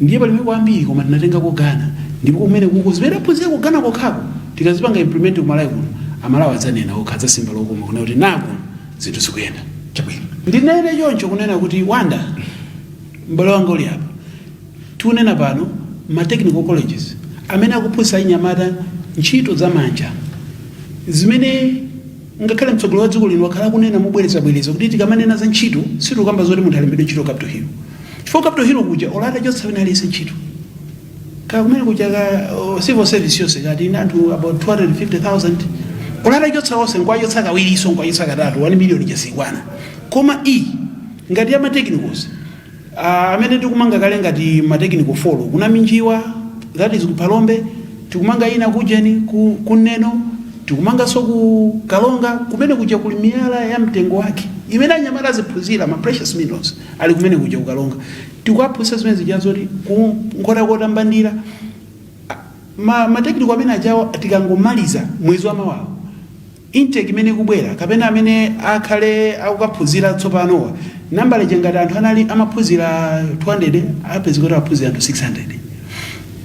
Ndiye palime kwambiri, koma tinatenga ku Ghana, ndipo kumene kuko zimene taphunzira ku Ghana kokhako tikazipanga implement kumalawi kuno, Amalawi adzanena okha, adzasimba lokoma kunena kuti nako zinthu zikuyenda. Chabwino. Ndinene choncho kunena kuti wanda m'bale wanga uli apa, tikunena pano ma technical colleges amene akuphunzitsa anyamata ntchito zamanja, zimene ngakhale mtsogoleri wa dziko lino wakhala akunena mobwerezabwereza kuti tikamanena za ntchito sitikukamba zoti munthu alembedwe ntchito Capital Hill, chifukwa Capital Hill kuja olata chotsa wina aliyense ntchito ka kumene kuja ka civil service yonse kati ina anthu about 250,000, olata chotsa onse, nkwachotsa kawiriso, nkwachotsa katatu, 1 million chasikwana. Koma i ngati ya ma technicals amene tikumanga kale ngati ma technical four kuna Minjiwa, that is ku Phalombe, tikumanga ina kujeni ku Neno, tikumanganso ku Kalonga. Kumene kuja kuli miyala ya mtengo wake imene anyamata aziphunzira, ma precious minerals ali kumene kuja ku Kalonga. Tikuwaphunzitsa zimene zija zoti ku Nkhotakota, Mbandira, ma technical amene ajawa tikangomaliza mwezi wa mawawo, intake imene ikubwera kapena amene akhale akukaphunzira tsopanowa, nambala ija ngati anthu anali amaphunzira 200, apezeka kuti aphunzira anthu 600.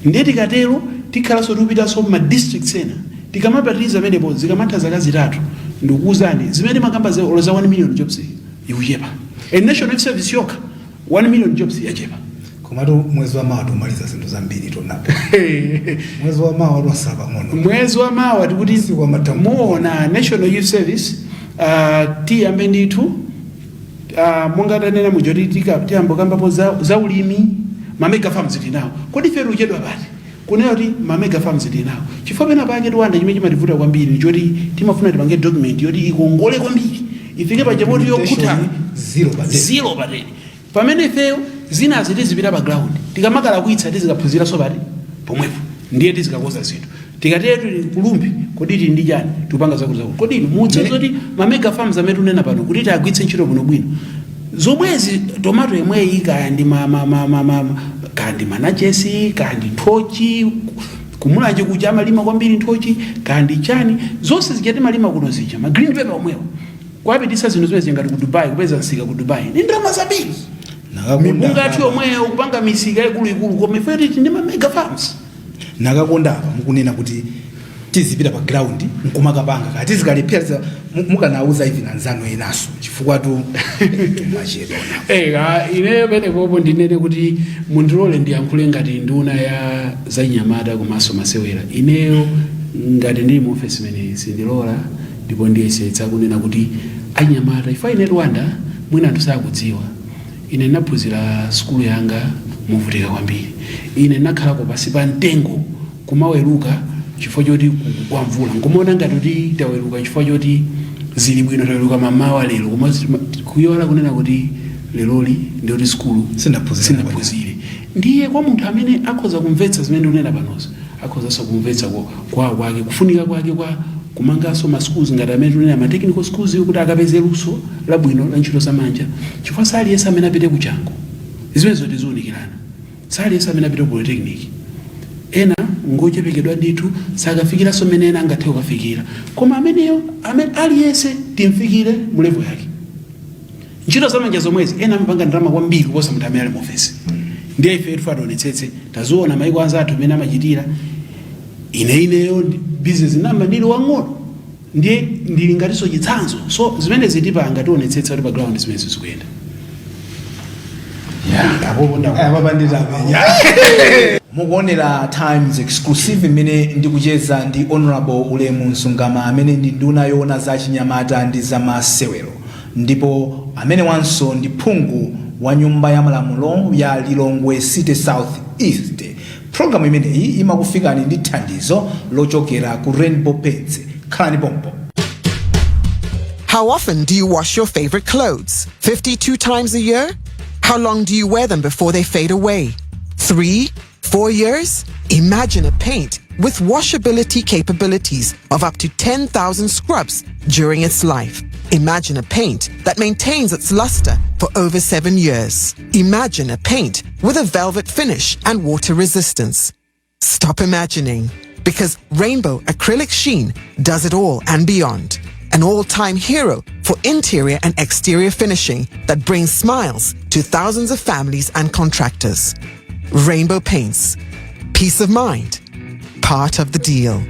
Ndiye tikatero tikhalanso tikupitanso ma districts ena, tikamapatiriza amenepo, zikamatha zaka 3, ndikukuwuzani zimene makamba za za 1 million jobs ikuchepa. A National Youth Service yokha, 1 million jobs yachepa. Komatu mwezi wa mawa tumaliza zinthu zambiri tonapo. Mwezi wa mawa twasala pang'ono. Mwezi wa mawa tikuti Usiku wa matambo. Muona National Youth Service, tiyambe ndithu, monga tanena mujoti tiyambo kambapo za ulimi. Ma mega farms tinawo. Kodi ife tikuchedwa pati kunena kuti ma mega farms tinawo? Chifukwa pena pake tiwanda chimene chimativuta kwambiri ndichoti timafuna tipange document yoti ikongole kwambiri, ifike paja poti yokhuta. 0 pa 10. 0 pa 10, pamene ifeyo zinazi tizipita pa ground, tikamakala kuitsa tizikaphunziranso pati pomwepo, ndiye tizikakoza zinthu. Tikatero tili kulumbi, kodi tili ndi chani? Tikupanga zakuti zakuti. Kodi inu mutse zoti ma mega farms amene tunena pano kuti tiagwiritse ntchito bwinobwino, zomwezi tomato yemweyi, kaya ndi kaya ndi manachesi, kaya ndi nthochi, kumulanje kuja amalima kwambiri nthochi, kaya ndi chani, zonse zija timalima kuno zija, ma green pepper omwewo, kuwapitisa zinthu zimene ngati ku Dubai, kupeza msika ku Dubai ni ndalama zambiri. Nakakonda Mibunga yathu apa. yomweyo kupanga misika ikuluikulu, koma ife titi ndi ma mega farms. Nakakonda apa mukunena kuti tizipita pa ground nkumakapanga, kaya tizikalephera, mukanauza even anzanu enaso, chifukwa tu machedwa. Ineyo penepopo ndinene kuti mundilole ndiyankhule ngati nduna ya zanyamata komanso masewera. Ineyo ngati ndili mu ofesi imeneyi sindilola, ndipo ndiyesetsa kunena kuti anyamata ife. Ine Rwanda, mwina anthu sakudziwa, ine ndinaphunzira sukulu yanga movutika kwambiri. Ine ndinakhalako pasi pa mtengo kumaweruka chifukwa choti kugwa mvula, nkumaona ngati kuti taweruka chifukwa choti zili bwino, taweruka mamawa lero, koma kuyiwala kunena kuti leroli ndiyoti sukulu Sinaphunzire. sinaphunzire. Ndiye kwa munthu amene akhoza kumvetsa zimene ndikunena panozo, akhozanso kumvetsa kwawo kwake, kufunika kwake kwa kumanganso ma schools ngati amene tikunena, ma technical schools, kuti akapeze luso labwino la ntchito zamanja, chifukwa saliyense amene apite ku Chanco. Zimenezo tiziwunikirana, saliyense amene apite ku polytechnic. Ena ngochepekedwa ndithu, sakafikiranso mmene ena angathe kukafikira. Koma ameneyo amene aliyense timfikire mu level yake. Ntchito zamanja zomwezi, ena amapanga ndalama kwambiri kuposa munthu amene ali mu ofesi. Ndiye ife tifa tionetsetse, taziona maiko anzathu amene amachitira. Ine ineyo business namba ndili wang'ono, ndiye ndili ngatinso chitsanzo. So zimene zitipanga, tionetsetsa kuti pa ground zimene zikuyenda. Apopo Apa panditapenya. Mukuonera Times Exclusive imene ndikucheza ndi Honorable Ulemu Msungama, amene ndi nduna yoona za chinyamata ndi zamasewero, ndipo amene wanso ndi phungu. Wa nyumba ya malamulo ya Lilongwe City South East. Programu imeneyi imakufikani ndi thandizo lochokera ku Rainbow Paints. Khalani pompo. How often do you wash your favorite clothes? 52 times a year? How long do you wear them before they fade away? 3? 4 years? Imagine a paint with washability capabilities of up to 10,000 scrubs during its life. Imagine a paint that maintains its luster for over 7 years. Imagine a paint with a velvet finish and water resistance. Stop imagining, because Rainbow Acrylic Sheen does it all and beyond. An all-time hero for interior and exterior finishing that brings smiles to thousands of families and contractors. Rainbow Paints. Peace of mind. Part of the deal.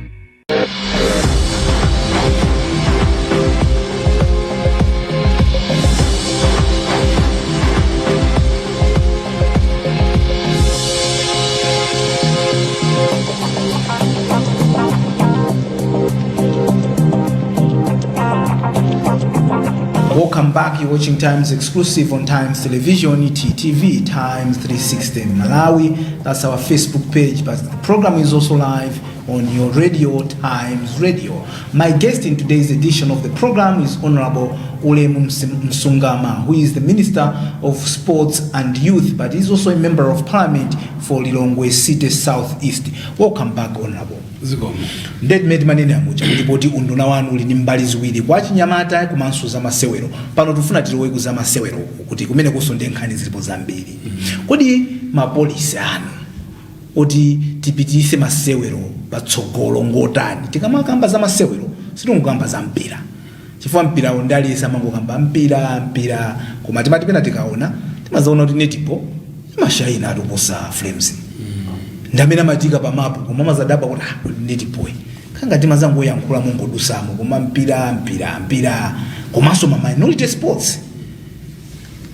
Welcome back. You're watching Times Exclusive on Times Television, TTV, Times 360 Malawi. That's our Facebook page, but the program is also live on your radio, Times Radio. My guest in today's edition of the program is Honorable Ulemu Msungama, who is the Minister of Sports and Youth, but he's also a Member of Parliament for Lilongwe City South East. Welcome back, Honorable. Zikomo. Ndeti manene amuja kuti poti unduna wanu uli ndi mbali ziwiri, kwa chinyamata komanso za masewero. Pano tifuna tilowe ku za masewero, kuti kumene kuso ndi nkhani zilipo zambiri. Kodi ma policy anu oti tipitise masewero patsogolo ngotani? Tikamakamba za masewero, sitingokamba za mpira, chifukwa mpirawo ndalisa amangokamba mpira mpira, koma timati pena tikaona, timazaona kuti netball imashayina atuposa Flames, ndi amene amatika pamapo, koma amazadabwa kuti, ah, kodi netball kanga timazangoyankhula mungodusamo, koma mpira mpira mpira, komanso ma minority sports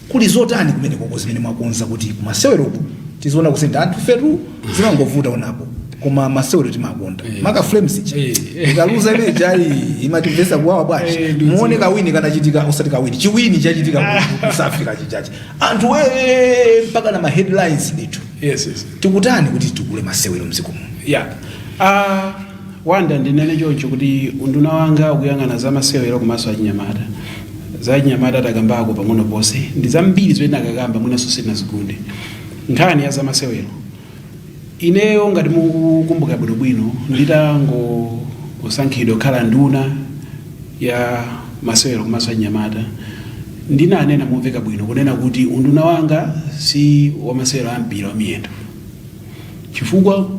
kuli zotani kumene koko zimene mwakonza kuti kumaseweroku tiziona kusintha? Anthu fetu zimangovuta onapo, koma masewero timakonda, maka Flames ichi ikaluza imene jayi imatimvesa kuwawa bwanji. Ndiudziwa. Muone kawini kanachitika, osati kawini, chiwini chachitika ku South Africa chichachi, anthu we mpaka na ma headlines ndithu. Yes. Tikutani kuti tikule masewero mdziko muno? Yeah. Wanda, ndinene choncho kuti unduna wanga ukuyang'ana za masewero komanso achinyamata. Za achinyamata takambako pang'ono ponse, ndi zambiri zimene akakamba, mwinanso sitinazigunde. Nkhani ya za masewero, ineyo ngati mukukumbuka bwinobwino, nditangosankhidwa kukhala nduna ya masewero komanso achinyamata, ndinanena momveka bwino kunena kuti unduna wanga si wa masewero a mpira wa miyendo, chifukwa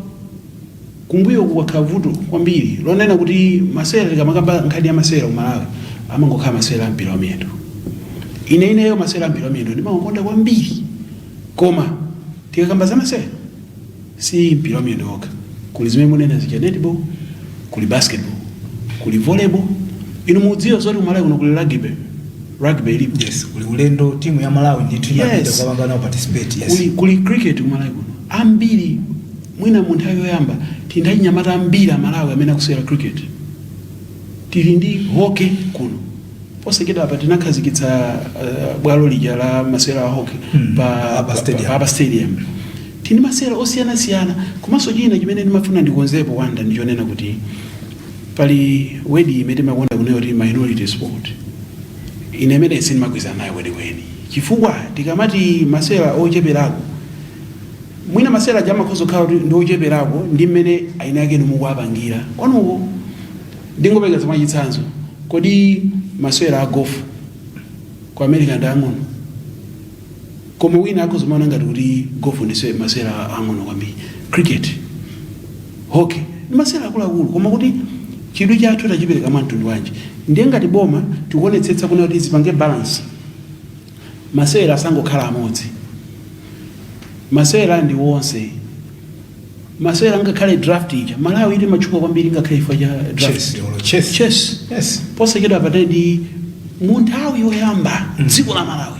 kumbuyo kukakhala vuto kwambiri lonena kuti masewera, tikamakamba nkhani ya masewera ku Malawi, amangokhala masewera a mpira wa miyendo. Ine ineyo masewera a mpira wa miyendo ndimakonda kwambiri, koma tikakamba za masewera si mpira wa miyendo okha. Kuli zimene munena zija, netball, kuli basketball, kuli volleyball. Inu mudziwa zoti ku Malawi kuno kuli rugby, rugby ilipo. Yes, kuli ulendo timu ya Malawi ndithu imapita kukapanga nawo participate, yes. Kuli cricket ku Malawi kuno ambiri. Mwina mu nthawi yoyamba tili ndi achinyamata ambiri Amalawi amene akusewera cricket. Tili ndi hockey kuno. Posachedwa apa tinakhazikitsa bwalo lija la masewera a hockey pa Upper Stadium. pa Stadium. Tili ndi masewera osiyanasiyana. Komanso china chimene ndimafuna ndikonzepo, Wanda, ndichonena kuti pali word imene timakonda kunena kuti minority sport. Ine imene sindimagwirizana nayo kwenikweni, chifukwa tikamati masewera ocheperako, mwina masewera aja amakhoza kukhala kuti ndi ocheperako ndi mmene aina ake mukuwapangira kwanuko. Ndingopekeza mwachitsanzo, kodi masewera a golf ku America ndi ang'ono? Koma wina akhoza kumaona ngati kuti golf ndi masewera ang'ono kwambiri. Cricket, hockey ndi masewera akuluakulu, koma kuti chidwi chathu tachipereka mwa mtundu wanji? Ndiye ngati boma tikuonetsetsa kuna kuti zipange balance, masewera asangokhala amodzi. Masewera ndi wonse masewera, ngakhale draft ija, Malawi ili matchuka kwambiri ngakhale chifukwa cha draft. Chess, olo chess. Chess. Posachedwa patedi mu nthawi yoyamba dziko la Malawi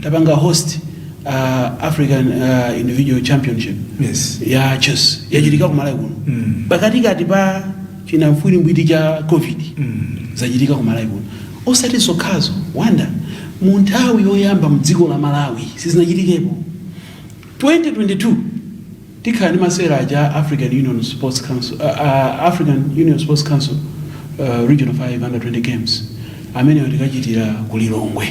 tapanga host African Individual Championship ya chess, yachitika ku Malawi kuno pakatikati pa chinamfwirimbwiti cha COVID. Zachitika ku Malawi kuno. Osati zokhazo, Wanda, Mu nthawi yoyamba mdziko la Malawi sizinachitikepo. 2022 tikhala ndi masewera aja African Union Sports Council Regional 5 Under 20 Games ameneyo tikachitira ku Lilongwe.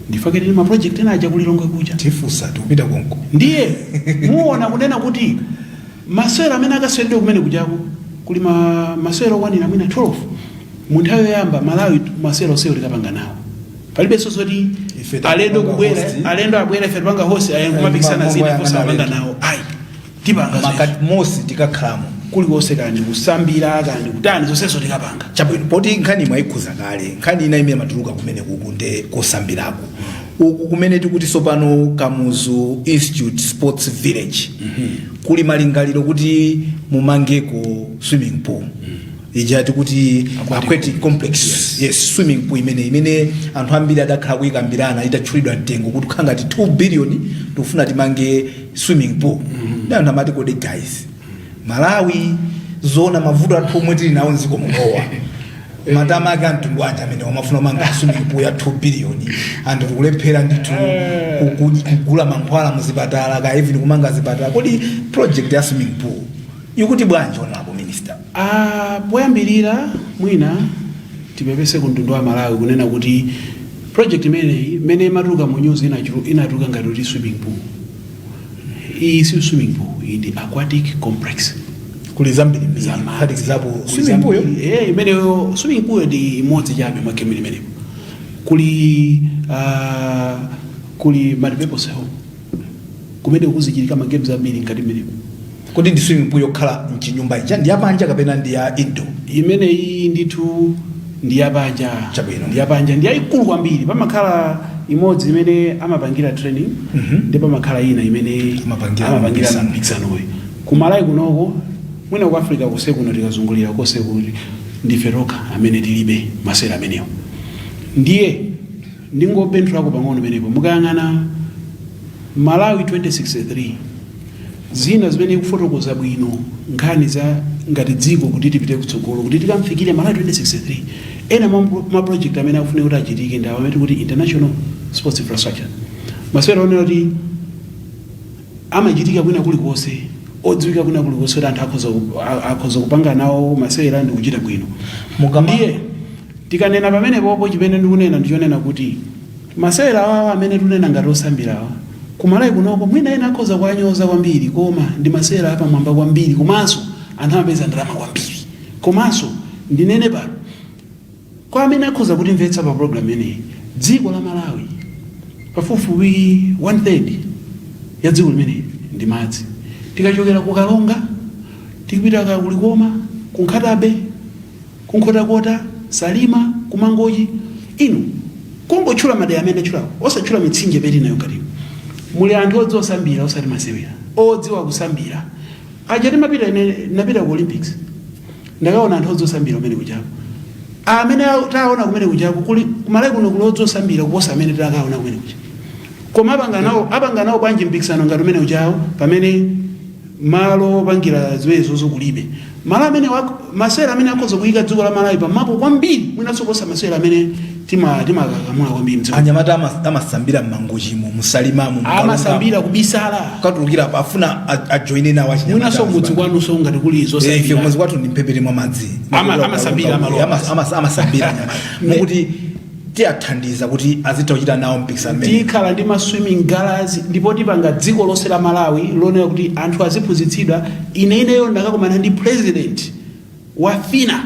Ndifake tili ma project ena aja ku Lilongwe kuja. Tifusa tikupita konko. Ndiye muona kunena kuti masewera amene akaseweredwe kumene kujako kuli masewera okwanira mwina 12. Mu nthawi yoyamba Malawi masewera onsewo tikapanga nawo, palibenso zoti Ife alendo tapanga kubwera, host. Alendo abwera, ife tipanga host, ayi, kumapikisana Mambo zina yang'ana posapanga alendo. nawo, ayi, tipanga zonse. Makati mosi tikakhalamo. Kulikonse, kandi kusambira, kandi kutani, zonsezo tikapanga. Chabwino, poti nkhani mwayikhuza kale, nkhani ina imene matuluka kumene kuku nde kosambirako uku kumene tikuti sopano Kamuzu Institute Sports Village, kuli malingaliro kuti mumangeko swimming pool ija tikuti aquatic complex. Yes, swimming pool imene anthu ambiri adakhala kuyikambirana itatchulidwa mtengo kuti kukhala ngati 2 billion, tikufuna timange swimming pool. Ndi anthu amati, "Kodi guys, Malawi zona mavuto athu omwe tili nawo mdziko munowa, matama ake amtundu wanji amene wamafuna kumanga swimming pool ya 2 billion? Anthu tikulephera ndithu kugula mankhwala muzipatala ka even kumanga zipatala." Kodi project ya swimming pool ikuti bwanji, honorable minister? Ah, poyambirira mwina tipepese ku mtundu wa Malawi kunena kuti project imeneyi imene imatuluka mu news inatuluka ngati kuti swimming pool. Iyi si swimming pool, iyi ndi aquatic complex. Kuli zambiri kuphatikizapo swimming pool yo. Eh, imeneyo swimming pool ndi imodzi chabe mwa game imenepo. Kuli multipurpose hall kumene kuzichitika ma games ambiri ngati imenepo. Kodi ndi swimming pool yokhala mchinyumba ija ndi yapanja kapena ndi ya indoor? Imeneyi ndithu ndi yapanja. Chabwino. Ndi yapanja, ndi yayikulu kwambiri. Pamakhala imodzi imene amapangira training ndi pamakhala ina imene amapangira amapangira mpikisano. Mpikisanoyi kumalawi kunoko, mwina ku Africa kose kuno, tikazungulira kose kuti ndife tokha amene tilibe masewera amenewo. Ndiye ndingobenthulako pang'ono penepo. Mukayang'ana Malawi 2063, zina zimene ikufotokoza bwino nkhani za ngati dziko kuti tipite kutsogolo, kuti tikamfikire Malawi 2063, ena mwa ma project amene akufunika kuti achitike ndi awa amene kuti international sports infrastructure, masewera onena kuti amachitika kwina kulikonse, odziwika kwina kulikonse, kuti anthu akhoza kupanga nawo masewera ndi kuchita bwino. Ndiye tikanena pamenepopo, chimene ndikunena ndichonena kuti masewera awawa amene tikunena ngati osambirawa kumalawi kunoko, mwina ena akhoza kuwanyoza kwambiri, koma ndi masewera apamwamba kwambiri, komanso anthu amapeza ndalama kwambiri. Komanso ndinene pano kwa amene akhoza kutimvetsa pa program imeneyi, dziko la Malawi pafupifupi one third ya dziko limeneli ndi madzi. Tikachokera ku Kalonga, tikupita ka kulikoma, ku Nkhata Bay, kunkhotakota, Salima, kumangochi, inu kungotchula madera amene atchulawo, osatchula mitsinje peti nayo ngatiyo, muli anthu odziwa kusambira, osati masewera, odziwa kusambira. Aja timapita, ine napita ku Olympics, ndakaona anthu odziwa kusambira kumene kuchako. Amene taona kumene kuchako, kuli kumalawi kuno kuli odziwa kusambira kuposa amene takaona kumene kucha. Koma apanga nawo bwanji mpikisano ngati umene uchawo pamene malo opangira zimenezozo kulibe? Malo amene masewera amene akhoza kuyika dziko la Malawi pamapo kwambiri, mwinanso kuposa masewera amene timakakamula kwambiri mdziko. Anyamata amasambira mmangochimo, musalimamo. Amasambira kubisala. Kukatulukira afuna ajoine nawo achinyamata. Mwinanso mudzi kwanunso ngati kuli Eh, ife zosambira. kumudzi kwathu ndi mphepete mwa madzi. Amasambira, amalowa. Amasambira anyamata. Mukuti tiyathandiza kuti azitha kuchita nawo mpikisano mmene? Tikhala ndi ma swimming galas, ndipo tipanga dziko lonse la Malawi lonena kuti anthu aziphunzitsidwa. Ine ineyo ndakakumana ndi president wa FINA.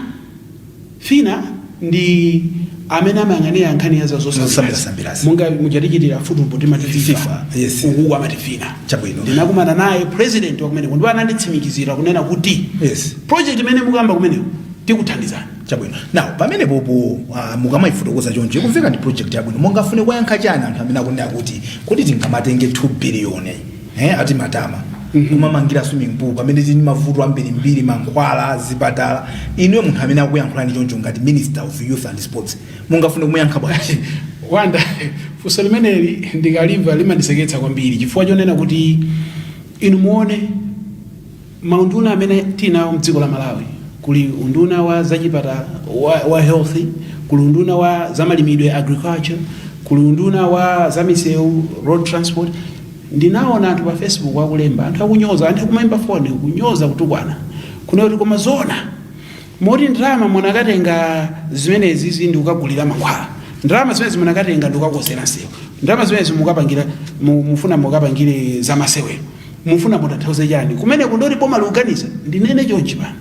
FINA ndi amene amayang'anira nkhani ya Zosambirasambirasi. Monga mujatichitira football timati FIFA, FIFA, yes. Ukuku amati FINA. Chabwino. Ndinakumana naye president wa kumeneko ndipo ananditsimikizira kunena kuti project imene mukuyamba kumeneko tikuthandizani. Chabwino. Now pamene popo mukamayifotokoza choncho, ikumveka ndi project yabwino. Mungafune kuyankha chani anthu amene akunena kuti kuti tingamatenge 2 billion, ati matama, kumamangira swimming pool pamene tili ndi mavuto ambirimbiri, mankhwala, zipatala? Inuyo munthu amene akuyankhulani choncho ngati minister of youth and sports, mungafune kumuyankha bwanji? Wanda, funso limeneli ndikalimva limandiseketsa kwambiri, chifukwa chonena kuti inu muone maunduna amene tinawo mdziko la Malawi. Kuli unduna wa zachipatala, wa health, kuli unduna wa zamalimidwe, agriculture, kuli unduna wa Kuli unduna wa zamisewu, road transport. Ndinaona anthu pa Facebook akulemba, anthu akunyoza, anthu akumayimba foni kunyoza, kutukwana, kuna kuti koma zona moti ndalama munakatenga zimenezi ndi kukagulira mankhwala, ndalama zimenezi munakatenga ndi kukakonzera nsewu, ndalama zimenezi mukapangira mufuna mukapangire zamasewero, mufuna mutanthauze chani kumene kundoti boma likuganiza? Ndinene chonchi pano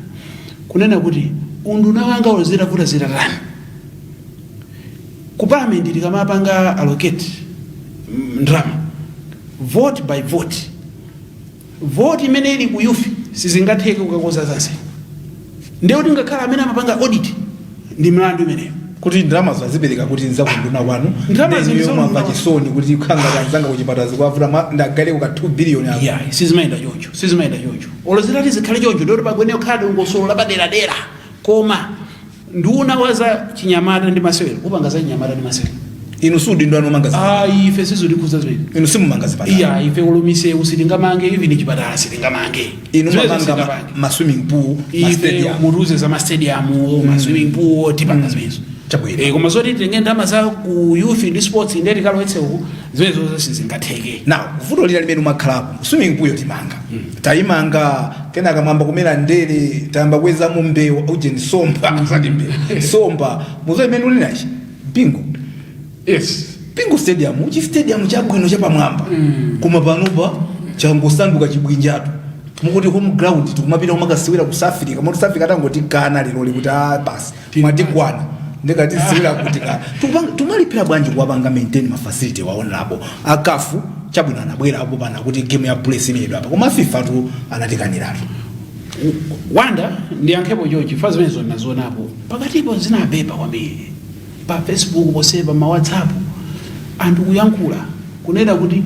kunena kuti unduna wanga olo zitavuta zitatani, ku parliament tikamapanga allocate ndalama vote by vote, vote imene ili ku youth sizingatheke kukakonza zansewu. Ndiye kuti ngakhala amene amapanga audit ndi mlandu imeneyo. Kuti ndalama zazipereka kuti nzakunduna kwanu. Ndalama Ndiye zili mwamva zakunduna. chisoni kuti khanga kanzanga kuchipatala zikuwavuta, ndagale kuka 2 billion apo. Yeah, sizimayenda choncho, sizimayenda choncho. Olo zitati zikhale choncho, ndoti pagwene khala dongosolo lapaderadera. Koma nduna wa za chinyamata ndi masewero upanga za chinyamata ndi masewero. Inu sudindo anomanga zipatala? Ah, ife sizikutikhuza zimene. Inu simumanga zipatala? Iya, ife olo misewu sitingamange, even chipatala sitingamange. Inu Zimenezo mumanga sitingapange. ma swimming pool, ma Ife stadium. mutuze za ma stadium, ma swimming pool, tipanga zimenezo. Chabwino. Koma zoti titenge ndalama za ku youth ndi sports ndiye tikalowetse uku, zimenezo sizingatheke. Now, vuto lina limene umakhalapo, swimming pool yotimanga, tayimanga, kenaka mwamba kumera ndere, tayamba kwezamo mbewu, ujeni, somba, asati mbewu, somba. Muzo imene uli nachi Bingu. Yes. Bingu Stadium, chi stadium chabwino chapamwamba, koma panopa changosanduka chibwinjatu. Mukuti home ground tikumapita kumakasiwira ku South Africa, moti South Africa atangotikana lero likuti ah, basi, mwatikwana, ndikati siwira kuti ka tumalipira bwanji kuwapanga maintain ma facility waonerapo a CAF? Chabwino, anabwera apo pana kuti game ya Bullets imenyedwa apa, koma FIFA tu anatikaniratu. Wanda, ndiyankhepo chonchi fa zimenezo ndinazionapo pakatipo, zinapepa kwambiri pa Facebook posepa, ma WhatsApp, anthu kuyankhula kunena kuti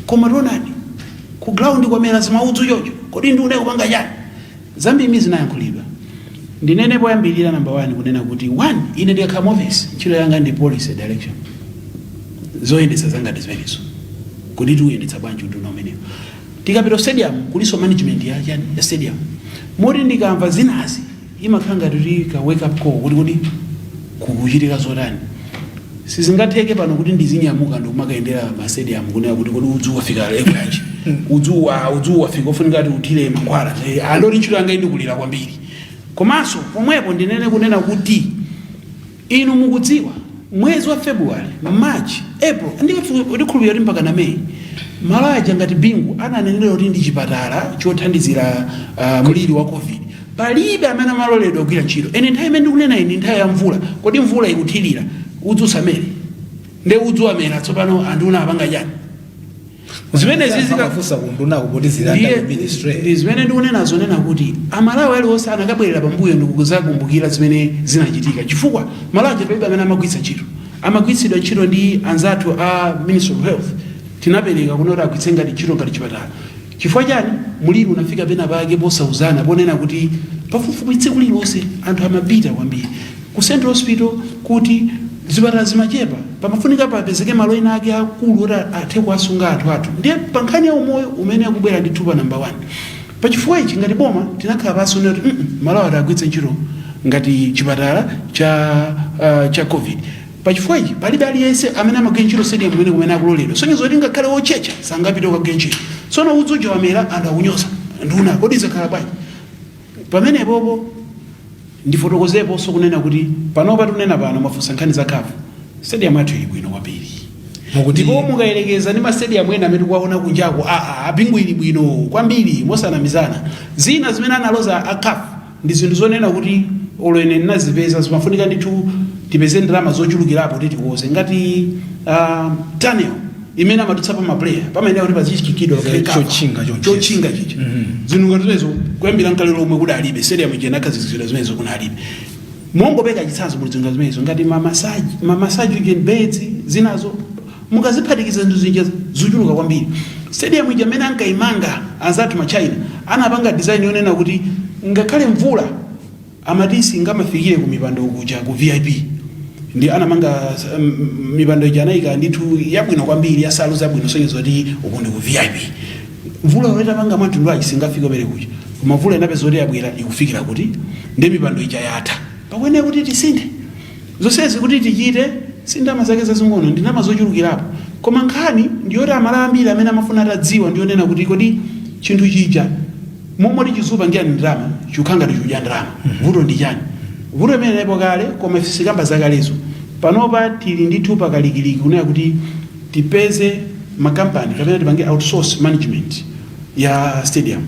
koma tionani ku ground kwamera zimaudzu choncho, kodi ndune kupanga chani? Zambiri zinayankhulidwa. Ndinene poyambirira, number one, kunena kuti one, ine ndikakhala mu office ntchito yanga ndi policy direction, zoyendetsa zanga ndi zimenezo, kuti tiuyendetsa bwanji unduna umenewo. Tikapita stadium kuliso management ya chani, ya stadium. Moti ndikamva zinazi imakhala ngati kuti ka wake up call kuti kodi kukuchitika zotani? Sizingatheke pano kuti ndizinyamuka ndikumakayendera ma stadium kunena kuti kodi udzu wafika level yanji, udzu wafika ofunika kuti uthire mankhwala. Andoti ntchito yanga indikulira kwambiri. Komanso pomwepo ndinene kunena kuti inu mukudziwa mwezi wa February, March, April, ndikhulupirira kuti mpaka na May, malo aja ngati Bingu ananenera kuti ndi chipatala chothandizira mliri wa COVID, palibe amene amaloledwa kugwira ntchito. Ene nthawi imene ndikunena iyi ndi nthawi ya mvula. Kodi mvula ikuthirira, udzu usamere? Nde udzu amera tsopano, anduna apanga chani? Zimene Amafunsa kundunako kuti zilanda ministry. Ndi zimene ndikunena zonena kuti Amalawi aliwonse anakabwerera pambuyo ndikuzakumbukira zimene zinachitika, chifukwa malo aja palibe amene amagwiritsa ntchito, amagwiritsidwa ntchito ndi anzathu a Ministry of Health. Tinapereka kunoti agwiritse ngati ntchito ngati chipatala. Chifukwa chani? Muliri unafika pena pake posauzana, ponena kuti pafupifupi tsiku lililonse anthu amapita kwambiri ku Central Hospital, kuti zipatala zimachepa, pamafunika papezeke malo ena ake akulu oti athe kuwasunga anthu athu. Ndiye pa nkhani ya umoyo umene akubwera ndithu pa number one. Pachifukwa ichi ngati boma tinakhala pansi kuti malo ati agwiritse ntchito ngati chipatala cha COVID. Pachifukwa ichi palibe aliyense amene amagwira ntchito stadium imene kumene akuloledwa, sonyezo kuti ngakhale wotchetcha sangapite kukagwira ntchito. Tsono udzu uja wamera, anthu akunyoza nduna, kodi zakhala bwanji pamenepopo? Ndifotokozeponso kunena kuti panopa tunena pano mafunsa nkhani za CAF, stadium yathu ili bwino kwambiri. Ndipo mukayerekeza ndi ma stadium ena amene tikuwaona kunjako, aa, Bingu ili bwino kwambiri mosanamizana. Zina zimene analoza a CAF ndi zinthu zonena kuti olo ine ndinazipeza, zimafunika ndithu tipeze ndalama zochulukirapo kuti tikuoze, ngati tunnel imene amadutsa pa ma player pamene kuti pazichikidwa. Chotchinga chonchi. Chotchinga chicha, zinthu ngati zimenezo kuyambira nkale lomwe kudalibe. Stadium ija inakhazikitsidwa zimenezo kunalibe. Mongopeka chitsanzo, muli zinthu zimenezo ngati ma massage uje beds, zinazo mukaziphatikiza zinthu zija zochuluka kwambiri. Stadium ija amene ankayimanga anzathu ma China anapanga design yonena kuti ngakhale mvula amati singamafikire ku mipando kuja ku VIP. Ndi anamanga mipando ija anayika ndithu yabwino kwambiri, yasalu zabwino, sonyezo kuti uku ndi ku VIP. Mvula yoleta panga mwamtundu wachi singafike kumene kuja, koma mvula inapeza kuti yabwera ikufikira kuti ndi mipando ija yatha. Pakuyenera kuti tisinthe zonsezi kuti tichite. Si ndalama zake zazing'ono, ndi ndalama zochulukirapo. Koma nkhani ndiyoti Amalawi ambiri amene amafuna atadziwa ndiyonena kuti kodi chinthu chija momwe tichizupangira ni ndalama, chikukhala ngati chikudya ndalama, vuto ndi chani? Vuto imene inalipo kale, koma ife sikamba zakalezo. Panopa tili ndithu pakalikiliki kunena kuti tipeze makampani kapena tipange outsource management ya stadium.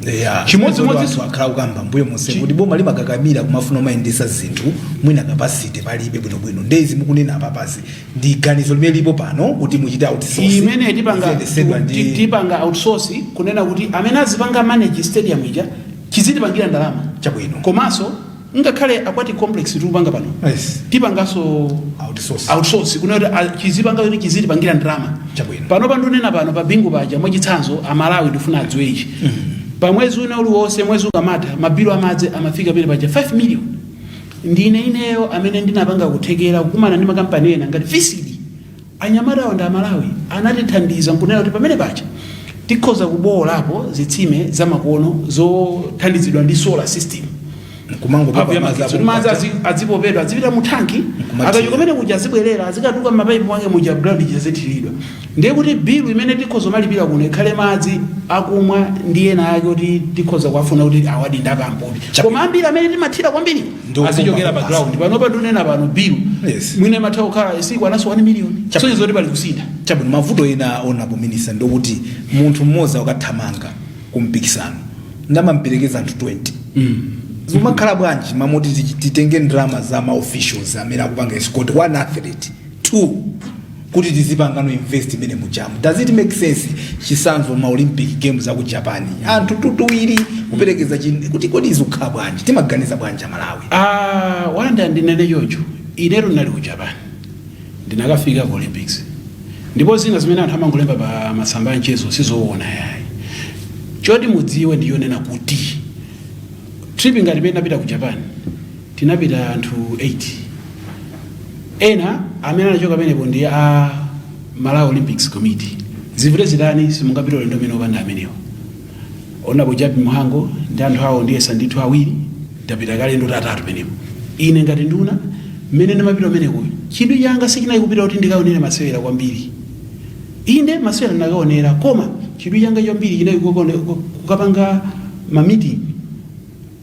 Chimodzimodzi anthu akhala kukamba mbuyo monse kuti boma limakakamira kumafuna umayendesa zinthu, mwina capacity palibe bwinobwino. Ndezi mukunena apapazi ndi ganizo limene lipo pano kuti muchite outsource imene tipanga ziyendesedwa ndi tipanga outsource, kunena kuti amene azipanga manage stadium ija chizitipangira ndalama. Komanso ngakhale aquatic complex tikupanga pano, tipanganso outsource. Outsource, kunena kuti chizipanga kuti chizitipangira ndalama. Pano pandunena pano pa Bingu paja, mwachitsanzo, Amalawi ndifuna adziwe ichi: pa mwezi una uliwonse, mwezi ukamatha, mabilu amadzi amafika pene paja 5 million. Ndine ineyo amene ndinapanga kuthekera kukumana ndi makampani ena ngati Fisidi, anyamatawo ndi Amalawi, anatithandiza nkunena kuti pamene paja tikhoza kubowolapo zitsime zamakono zothandizidwa ndi solar system. Kumangopopa mphamvu ya madzi magetsi apo madzi paja. Azipopedwa, azipita mu thanki. Nkumathira. Akachoka kumene kuja azibwerera, azikatuka m'mapaipi mwake muja, ground chizithiridwa. Ndiye kuti bilu imene tikhoza malipira kuno ikhale madzi akumwa ndi ena ake kuti tikhoza kuwafuna kuti awadi ndapampopi. Koma ambiri amene timathira kwambiri Ndi azichokera pa kupompa. ground. Panopa tunena pano bilu mwina imatha kukhala isiku anaso 1 million. Sonyezo kuti pali kusintha. Chabwino. Mavuto ena, honorable minister, ndokuti munthu mmodzi akathamanga ku mpikisano ndamamperekeza anthu 20, zimakhala bwanji? Mamoti titenge ndalama za ma officials amene akupanga escort one athlete, two, kuti tizipangano invest imene mujamu, does it make sense? Chisanzo, ma Olympic Games aku Japan, anthu tutuwiri kuperekeza kuti kodi izikukhala bwanji? Timaganiza bwanji Amalawi? Ah, wanda, ndinene choncho, inetu ndinali ku Japan, ndinakafika ku Olympics, ndipo zina zimene anthu amangolemba pa masamba a mchezo sizoona yayi. Choti mudziwe ndiyonena kuti trip ngati imene tinapita ku Japan, tinapita anthu 8. Ena amene anachoka pamenepo ndi a Malawi Olympics Committee. Zivute zitani, simungapita ulendo umene opanda amenewo. Onapo Jappie Mhango ndi anthu awo, ndiyesa ndithu awiri, tapita kale ndo tatatu penepo. Ine ngati nduna, mmene ndimapita umeneko, chidwi changa sichinali kupita kuti ndikaonere masewera kwambiri. Inde, masewera ndinakaonera, koma chidwi changa chambiri chinali kukapanga ma meeting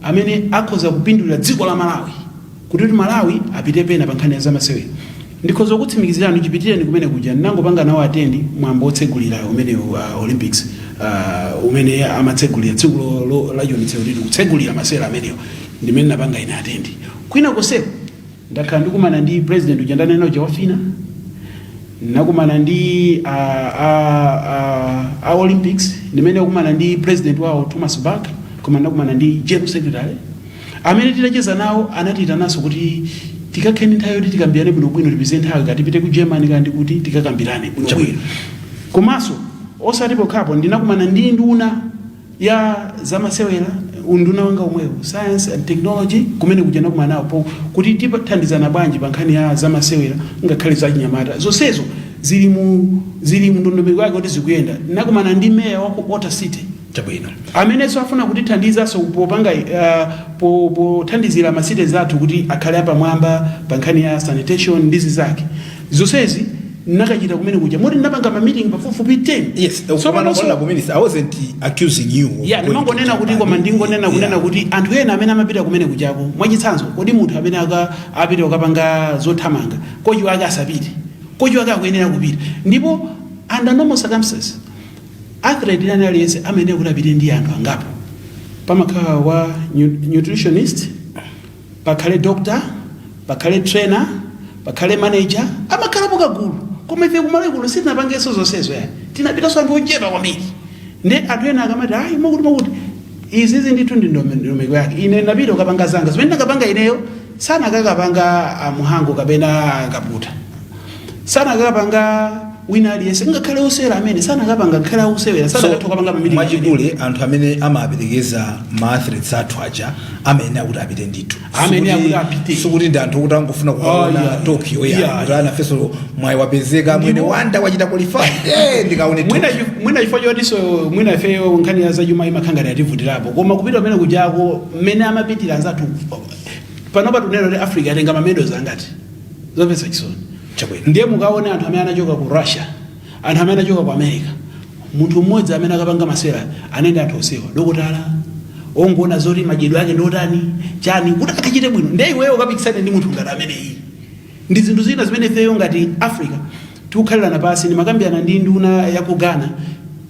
amene akhoza kupindulira dziko la Malawi, kuti Malawi apite pena pa nkhani ya zamasewera. Ndikhoza kutsimikizirani, chipitireni kumene kuja, ndinangopanga nawo attend mwambo wotsegulira umene Olympics, umene amatsegulira tsiku la chionetsero kuti kutsegulira masewera amenewo, ndimene napanga ine attend. Kwina koseko ndakhala ndikumana ndi president uja ndanena uja wa FINA, nakumana ndi a Olympics, ndimene kumana ndi president wawo Thomas Bach, koma ndakumana ndi general secretary amene titacheza nawo anatiyitananso kuti tikakheni nthawi yoti tikambirane bwinobwino, tipeze nthawi, kati tipite ku Germany kandi kuti tikakambirane bwinobwino. Komanso osati pokhapo, ndinakumana ndi nduna ya zamasewera, unduna wanga omwewo, science and technology, kumene kuja nakumana nawo po kuti tithandizana bwanji pa nkhani ya zamasewera, ngakhale zachinyamata. Zonsezo zili mu ndondomeko yake kuti zikuyenda. Ndinakumana ndi meya wa ku Ota City amenenso afuna kutithandizanso popanga pothandizira ma cities athu kuti akhale apamwamba pa nkhani ya sanitation ndi zizake. Zonsezi nakachita kumene kuja, moti ndinapanga ma meeting pafupifupi 10. So honorable minister, I wasn't accusing you of Yeah, going ndimangonena to kuti Japan. koma ndingonena kunena kuti anthu ena amene amapita kumene kujako, mwachitsanzo, kodi munthu amene apita kukapanga zothamanga, kochi wake asapite? Kochi wake akuyenera kupita. Ndipo under normal circumstances, athlete ina aliyense amayenera kuti apite ndi anthu angapo. Pamakhala wa nutritionist, pakhale doctor, pakhale trainer, pakhale manager, amakhalapo kagulu. Koma ife kumalawi kuno sitinapangenso zonsezo yani, tinapitanso anthu ochepa kwambiri. Ndi anthu ena akamati ayi, makuti makuti izizi, ndithu ndi ndondomeko yake. Ine ndapita kukapanga zanga zimene ndakapanga ineyo, sanakakapanga amuhango kapena akaputa, sanakakapanga wina aliyense, ngakhale osewera amene sanakapanga, ngakhale ausewera sanakatha kupanga ma meeting. Mwachidule, anthu amene amaperekeza ma athletes athu aja amayenera kuti apite ndithu. Amayenera kuti apite. Sikuti ndi anthu kuti angofuna kukaona Tokyo ya kuti anafeso mwayi wapezeka mwene wanda wachita qualify, ndikaone Tokyo. Mwina chifukwa chotinso mwina ifeyo nkhani ya zachuma imakhanga yativutirapo, koma kupita kumene kujako mmene amapitira anzathu, panopa tunena kuti Africa yatenga ma medals angati? Zomvetsa chisoni. Chabwino. Ndiye mukaone anthu amene anachoka ku Russia, anthu amene anachoka ku America, munthu mmodzi amene akapanga masewera anende anthu osewa, dokotala ongoona zoti madyedwe ake ndotani chani kuti akachite bwino. Ndiye iweyo ukapikisane ndi munthu ngati ameneyi. Ndi zinthu zina zimene ifeyo ngati Africa tikukhalirana pasi. Ndimakambirana ndi nduna ya ku Ghana.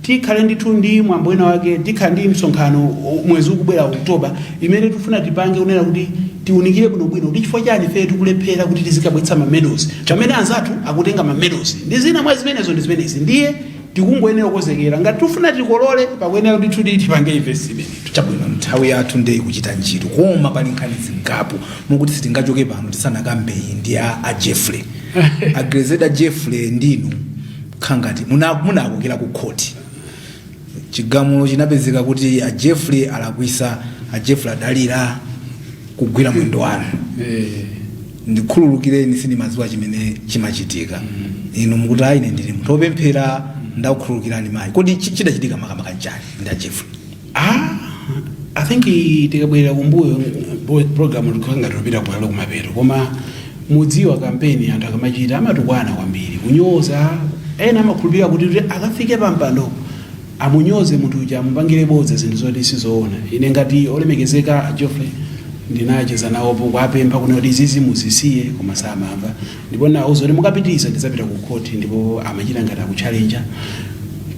Tikhale ndithu ndi mwambo wina wake, tikhala ndi msonkhano mwezi ukubwera, Oktoba, imene tifuna tipange kunena kuti tiunikire bwinobwino kuti chifukwa chani ifeyo tikulephera kuti tizikabwetsa ma medals pamene anzathu akutenga ma medals. Ndi zina mwa zimenezo ndi zimenezi. Ndiye tikungoyenera kukonzekera ngati tifuna tikolole, pakuyenera kuti titu tipange investment. Chabwino, nthawi yathu ndiye ikuchita ntchito, koma pali nkhani zingapo mukuti sitingachoke pano tisanakambe. Iyi ndi a Jeffrey, a Grezelder Jeffrey. Ndinu khangati munakokera ku khoti, chigamulo chinapezeka kuti a Jeffrey alakwisa. A Jeffrey adalira kugwira mwendo wanu, "Ndikhululukireni, sindimadziwa chimene chimachitika." Inu mukuti, "Ayi, ine ndili munthu wopemphera, ndakukhululukirani mayi." Kodi chidachitika makamaka nchani ndi a Jeffrey? Ah, I think tikabwerera kumbuyo, program tikhala ngati tupita kupalo kumapeto, koma mudziwa kampeni anthu akamachita amatukwana kwambiri, kunyoza. Ena amakhulupirira kuti akafike pampando amunyoze munthu uja, amupangire bodza, zinthu zoti sizoona. Ine ngati olemekezeka Geoffrey ndinacheza nawopo kuapempha kuna kuti izizi muzisiye, koma samamva. Ndipo nawuza kuti mukapitiriza ndizapita ku court, ndipo amachita ngati akuchallenja.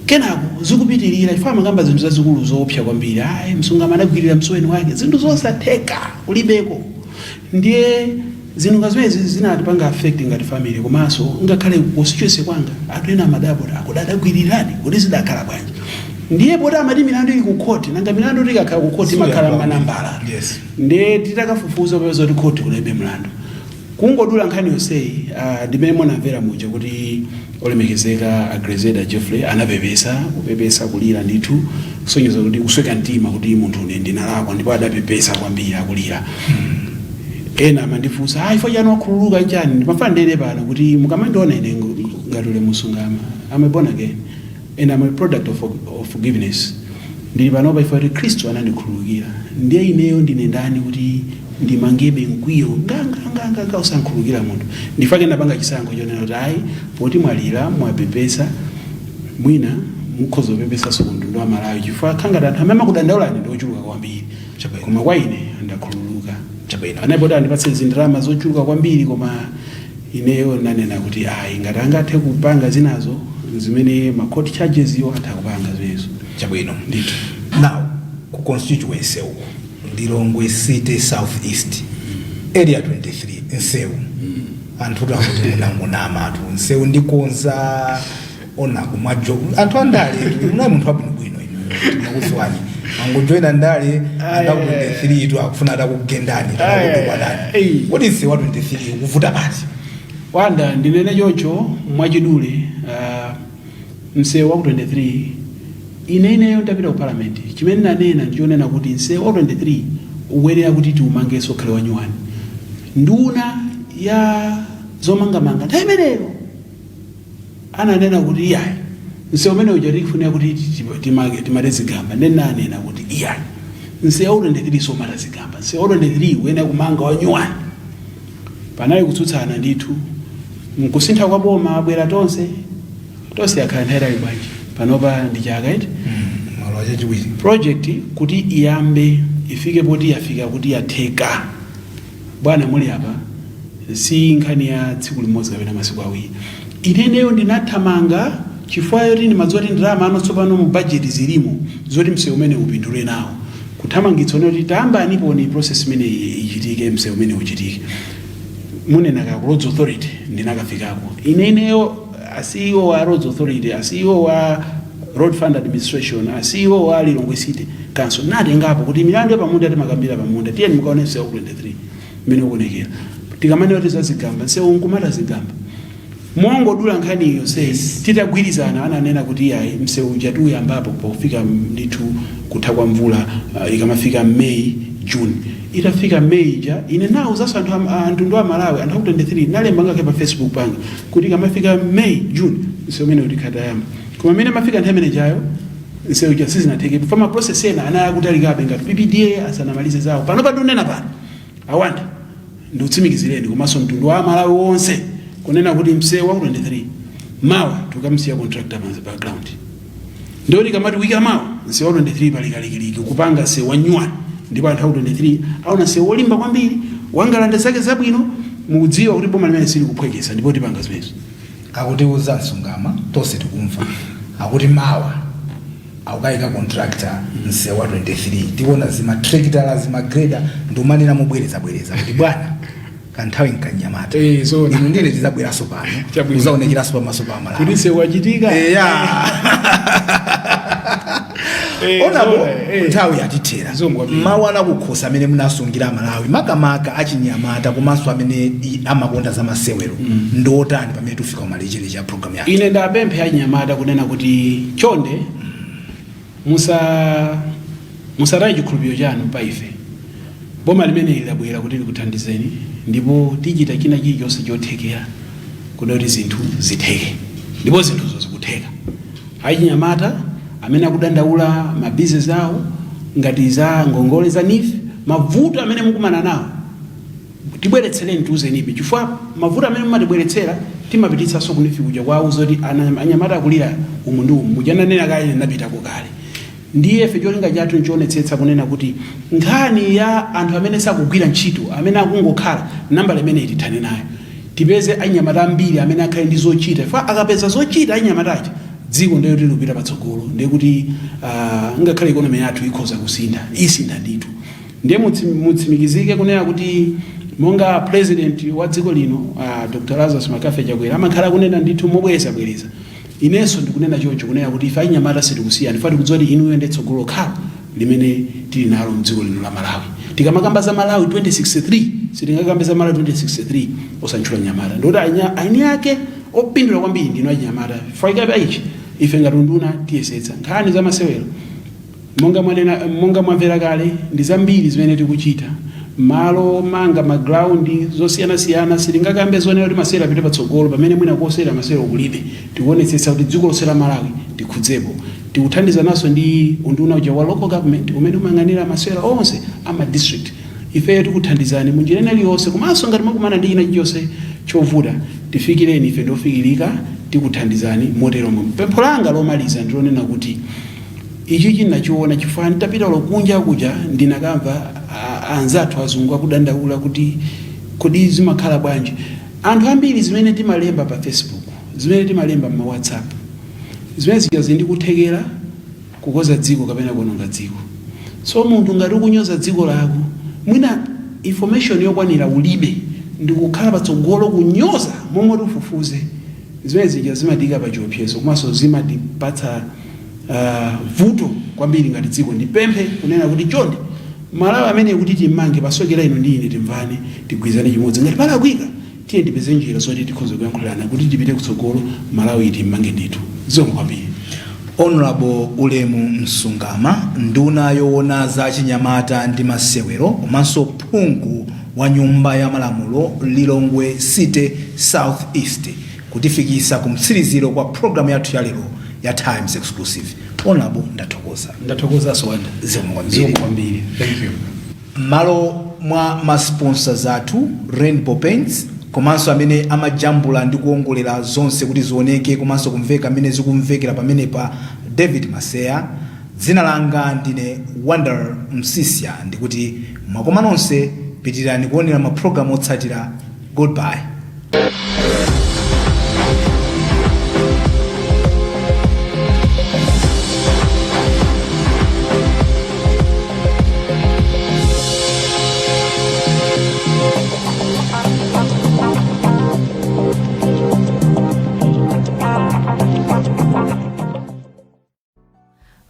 Kenako zikupitirira chifukwa amakamba zinthu zazikulu zoopsa kwambiri: ayi, Msungama anagwirira msuweni wake, zinthu zosatheka, kulibeko. Ndiye zinthu nga zimene zinatipanga affect ngati family, komanso ngakhale constituency kwanga anthu ena amadabwa kuti akuti adagwirirani, kuti zidakhala bwanji. Ndiye poti amati milandu ili ku court, nanga milandu tikakhala ku court imakhala manambala. Ndiye titakafufuza popeza kuti court kulibe mlandu. Kungodula nkhani yonseyi, ndimene munamvera muja kuti olemekezeka a Grezelder Jeffrey anapepesa, kupepesa, kulira ndithu, kusonyeza kuti kusweka mtima kuti munthu une ndinalakwa, ndipo adapepesa kwambiri akulira. Ena amandifunsa, "Ah, ifo chani wakhululuka chani?" Ndimafuna ndene pano kuti mukamandiona ine ngati ule Musungama, I'm a born again and I'm a product of forgiveness. Ndili panopa ifo kuti Khristu anandikhululukira. Ndiye ineyo ndine ndani kuti ndimangebe mkwiyo nganganganga usankhululukira munthu? Ndifake ndapanga chisankho chonena kuti ayi, poti mwalira, mwapepesa, mwina mukhoza kupepesanso ku mtundu wa Malawi, chifukwa khangati anthu amene amakudandaulani ndi ochuluka kwambiri. Koma kwa ine ndakhululuka. Anapoti andipatse zindalama zochuluka kwambiri, koma ineyo nanena kuti ayi, ngati angathe kupanga zinazo zimene ma court charges iwo atha kupanga zimenezo. Ndithu. Now, ku constituency uko, Lilongwe City South East, Area 23, nsewu, anthu akuti munangonama atu, nsewu ndikonza onaku mwajo. Anthu andale, munayi munthu wabwinobwino inu, tinakudziwani, angojoyina ndale andaku 23 tu akufuna atakugendani, takutukwanani. Kodi nsewu wa 23 ukuvuta pati? Wanda, ndinene choncho mwachidule, msewu wa ku 23, ine ineyo ndapita ku parliament, chimene nanena ndichonena kuti msewu wa 23 ukuyenera kuti tiumangenso ukhale wanyuwani. Nduna ya zomangamanga nthawi imeneyo ananena kuti iyayi, msewu umene uja tikufunira kuti timate zigamba. Ndinanena kuti iyayi, msewu wa 23 somata zigamba, msewu wa 23 ukuyenera kumanga wanyuwani. Panali kutsutsana ndithu. Mkusintha kwa boma abwera tonse tonse, yakhala nthawi itali bwanji panopa? Ndi chaka iti? Malo achachiwiri. Project kuti iyambe, ifike poti yafika kuti yatheka, bwana, muli apa, si nkhani ya tsiku limodzi kapena masiku awiri. Ineneyo ndinathamanga chifukwa yoti ndimadziwa kuti ndalama ano tsopano mu budget zilimo zoti msewu umene upindule nawo, kuthamangitsa kuti tayambani process imene ichitike, msewu umene uchitike. Munena ka ku Roads Authority, ndinakafikako ineneyo, a CEO wa Roads Authority, a CEO wa Road Fund Administration, a CEO wa Lilongwe City Council, natengapo kuti milandu yapamunda timakambira pamunda, tiyeni mukaone msewu 23 mmene ukuonekera. Tikamanena kuti zazigamba, msewu nkumata zigamba. Mongodula nkhani yonseyi, titagwirizana ananena kuti iyayi, msewu uja tiuyambapo pofika ndithu kutha kwa mvula, ikamafika May, June. Itafika May ija, ine nawuzanso anthu mtundu wa Malawi, anthu aku 23, nalemba ngakhale pa Facebook panga kuti ikamafika May, June msewu umene utikhatayamba. Koma imene amafika nthawi imene jayo, msewu uja sizinatheke pama process ena anali akutalikabe, ngati PPDA asanamalize zawo. Pano padunena pano, awanda, ndiutsimikizireni komanso mtundu wa Malawi wonse Kunena kuti msewu wa 23 mawa tukamsiya contractor pa background, ndoti kamati wiki amawa msewu wa 23 pali kalikiliki kupanga msewu wa nyuwani, ndipo anthu aku 23 aona msewu wolimba kwambiri, wangalande zake zabwino. Mukudziwa kuti boma limene sili kuphwekesa, ndipo tipanga zimenezo. Akutiuza Msungama, tonse tikumva, akuti mawa akukayika contractor msewu wa 23. Tikuona zimatrekitala, zimagreda, ndiumanena mobwerezabwereza kuti bwana, kanthawi nkanyamata. Eh, zoona. Inu ndine tizabweranso pano. Chabwino. Uzaonekeranso pamaso pa Malawi kuti msewu wachitika. Eya. Eh, onapo zoona, eh. nthawi yatithera. Zomwe kwambiri. Mawu anakukhosa amene munasungira Malawi, makamaka achinyamata komanso amene amakonda za masewero, ndiotani pamene tifika kumalechereche ya program yathu? Ine ndapemphe achinyamata kunena kuti chonde musataye chikhulupiriro chanu pa ife. Boma limene labwera kuti likuthandizeni, ndipo tichita china chilichonse chothekera kuti zinthu zitheke, ndipo zinthuzo zikutheka. Achinyamata amene akudandaula mabizinesi awo ngati za ngongole za NEEF, mavuto amene mukumana nawo tibweretsereni, tiuzenibe, chifukwa mavuto amene mumatibweretsera timapititsanso ku NEEF kuja kwauza kuti anyamata akulira umu ndi umu. Mujananena kale, napitako kale. Ndiye ife cholinga chathu nchionetsetsa kunena kuti nkhani ya anthu amene sakugwira ntchito, amene akungokhala, nambala imene tithane nayo, tipeze anyamata ambiri amene akhale ndi zochita, chifukwa akapeza zochita anyamatacha, dziko ndiyo tilupita patsogolo. Ndiye kuti ngakhale economy yathu ikhoza kusintha, isintha ndithu. Ndiye mutsimikizike kunena kuti monga president wa dziko lino, Dr Lazarus McCarthy Chakwera, amakhala kunena ndithu mobwerezabwereza, inenso ndikunena choncho kunena kuti ife anyamata sitikusiyani. Ife tikudziwa kuti inuyo ndi tsogolo khala limene tili nalo mdziko lino la Malawi. Tikamakamba za Malawi 2063, sitingakambe za Malawi 2063 osantchula nyamata. Ndikuti aini ake opindula kwambiri ndinu achinyamata. Faikapa ichi, ife ngati unduna tiyesetsa. Nkhani za masewero, monga mwanena, monga mwamvera kale, ndi zambiri zimene tikuchita, malo manga magraundi zosiyanasiyana. Sitingakambe zonena kuti masewero apite patsogolo pamene mwina kosewera masewero kulibe. Tikuonetsetsa kuti dziko lonse la Malawi tikhudzepo. Tikuthandizananso ndi unduna uja wa local government umene umayang'anira masewero onse ama district. Ifeyo tikuthandizani munjira ina iliyonse, komanso ngati mwakumana ndi china chilichonse chovuta, tifikireni ife, ndofikirika, tikuthandizani moteromo. Pempho langa lomaliza ndilonena kuti ichi chinachiona chifukwa nditapita lokunja kuja ndinakamva anzathu azungu akudandaula kuti kodi zimakhala bwanji anthu ambiri zimene timalemba pa Facebook, zimene timalemba ma WhatsApp, zimene zija zindikuthekera kukoza dziko kapena kuononga dziko. So munthu ngati ukunyoza dziko lako, mwina information yokwanira ulibe, ndikukhala patsogolo kunyoza momwe ufufuze, zimene zija zimatika pa chiopsezo komanso zimatipatsa vuto kwambiri ngati dziko. Ndipemphe kunena kuti chonde, Malawi amene kuti timmange pasokera inu ndi ine, timvane, tigwirizane chimodzi. Ngati palakwika, tiye tipeze njira zoti tikhoze kuyankhulana kuti tipite kutsogolo. Malawi timmange ndithu. Zikomo kwambiri. Honorable Ulemu Msungama, nduna yoona za chinyamata ndi masewero komanso phungu wa nyumba ya malamulo Lilongwe City South East, kutifikisa ku mtsiriziro kwa programu yathu ya lero ya Times Exclusive. Honorable, ndathokoza. Ndathokozanso, Wanda. Zikomo kwambiri. Zikomo kwambiri, thank you. M'malo mwa masponsors athu, Rainbow Paints, komanso amene amajambula ndi kuongolera zonse kuti zioneke komanso kumveka amene zikumvekera pamenepa, David Maseya, dzina langa ndine Wonder Msisya, ndikuti mwakoma nonse. Pitirani kuonera mapulogalamu otsatira. Goodbye.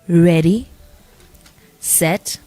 Ready, set,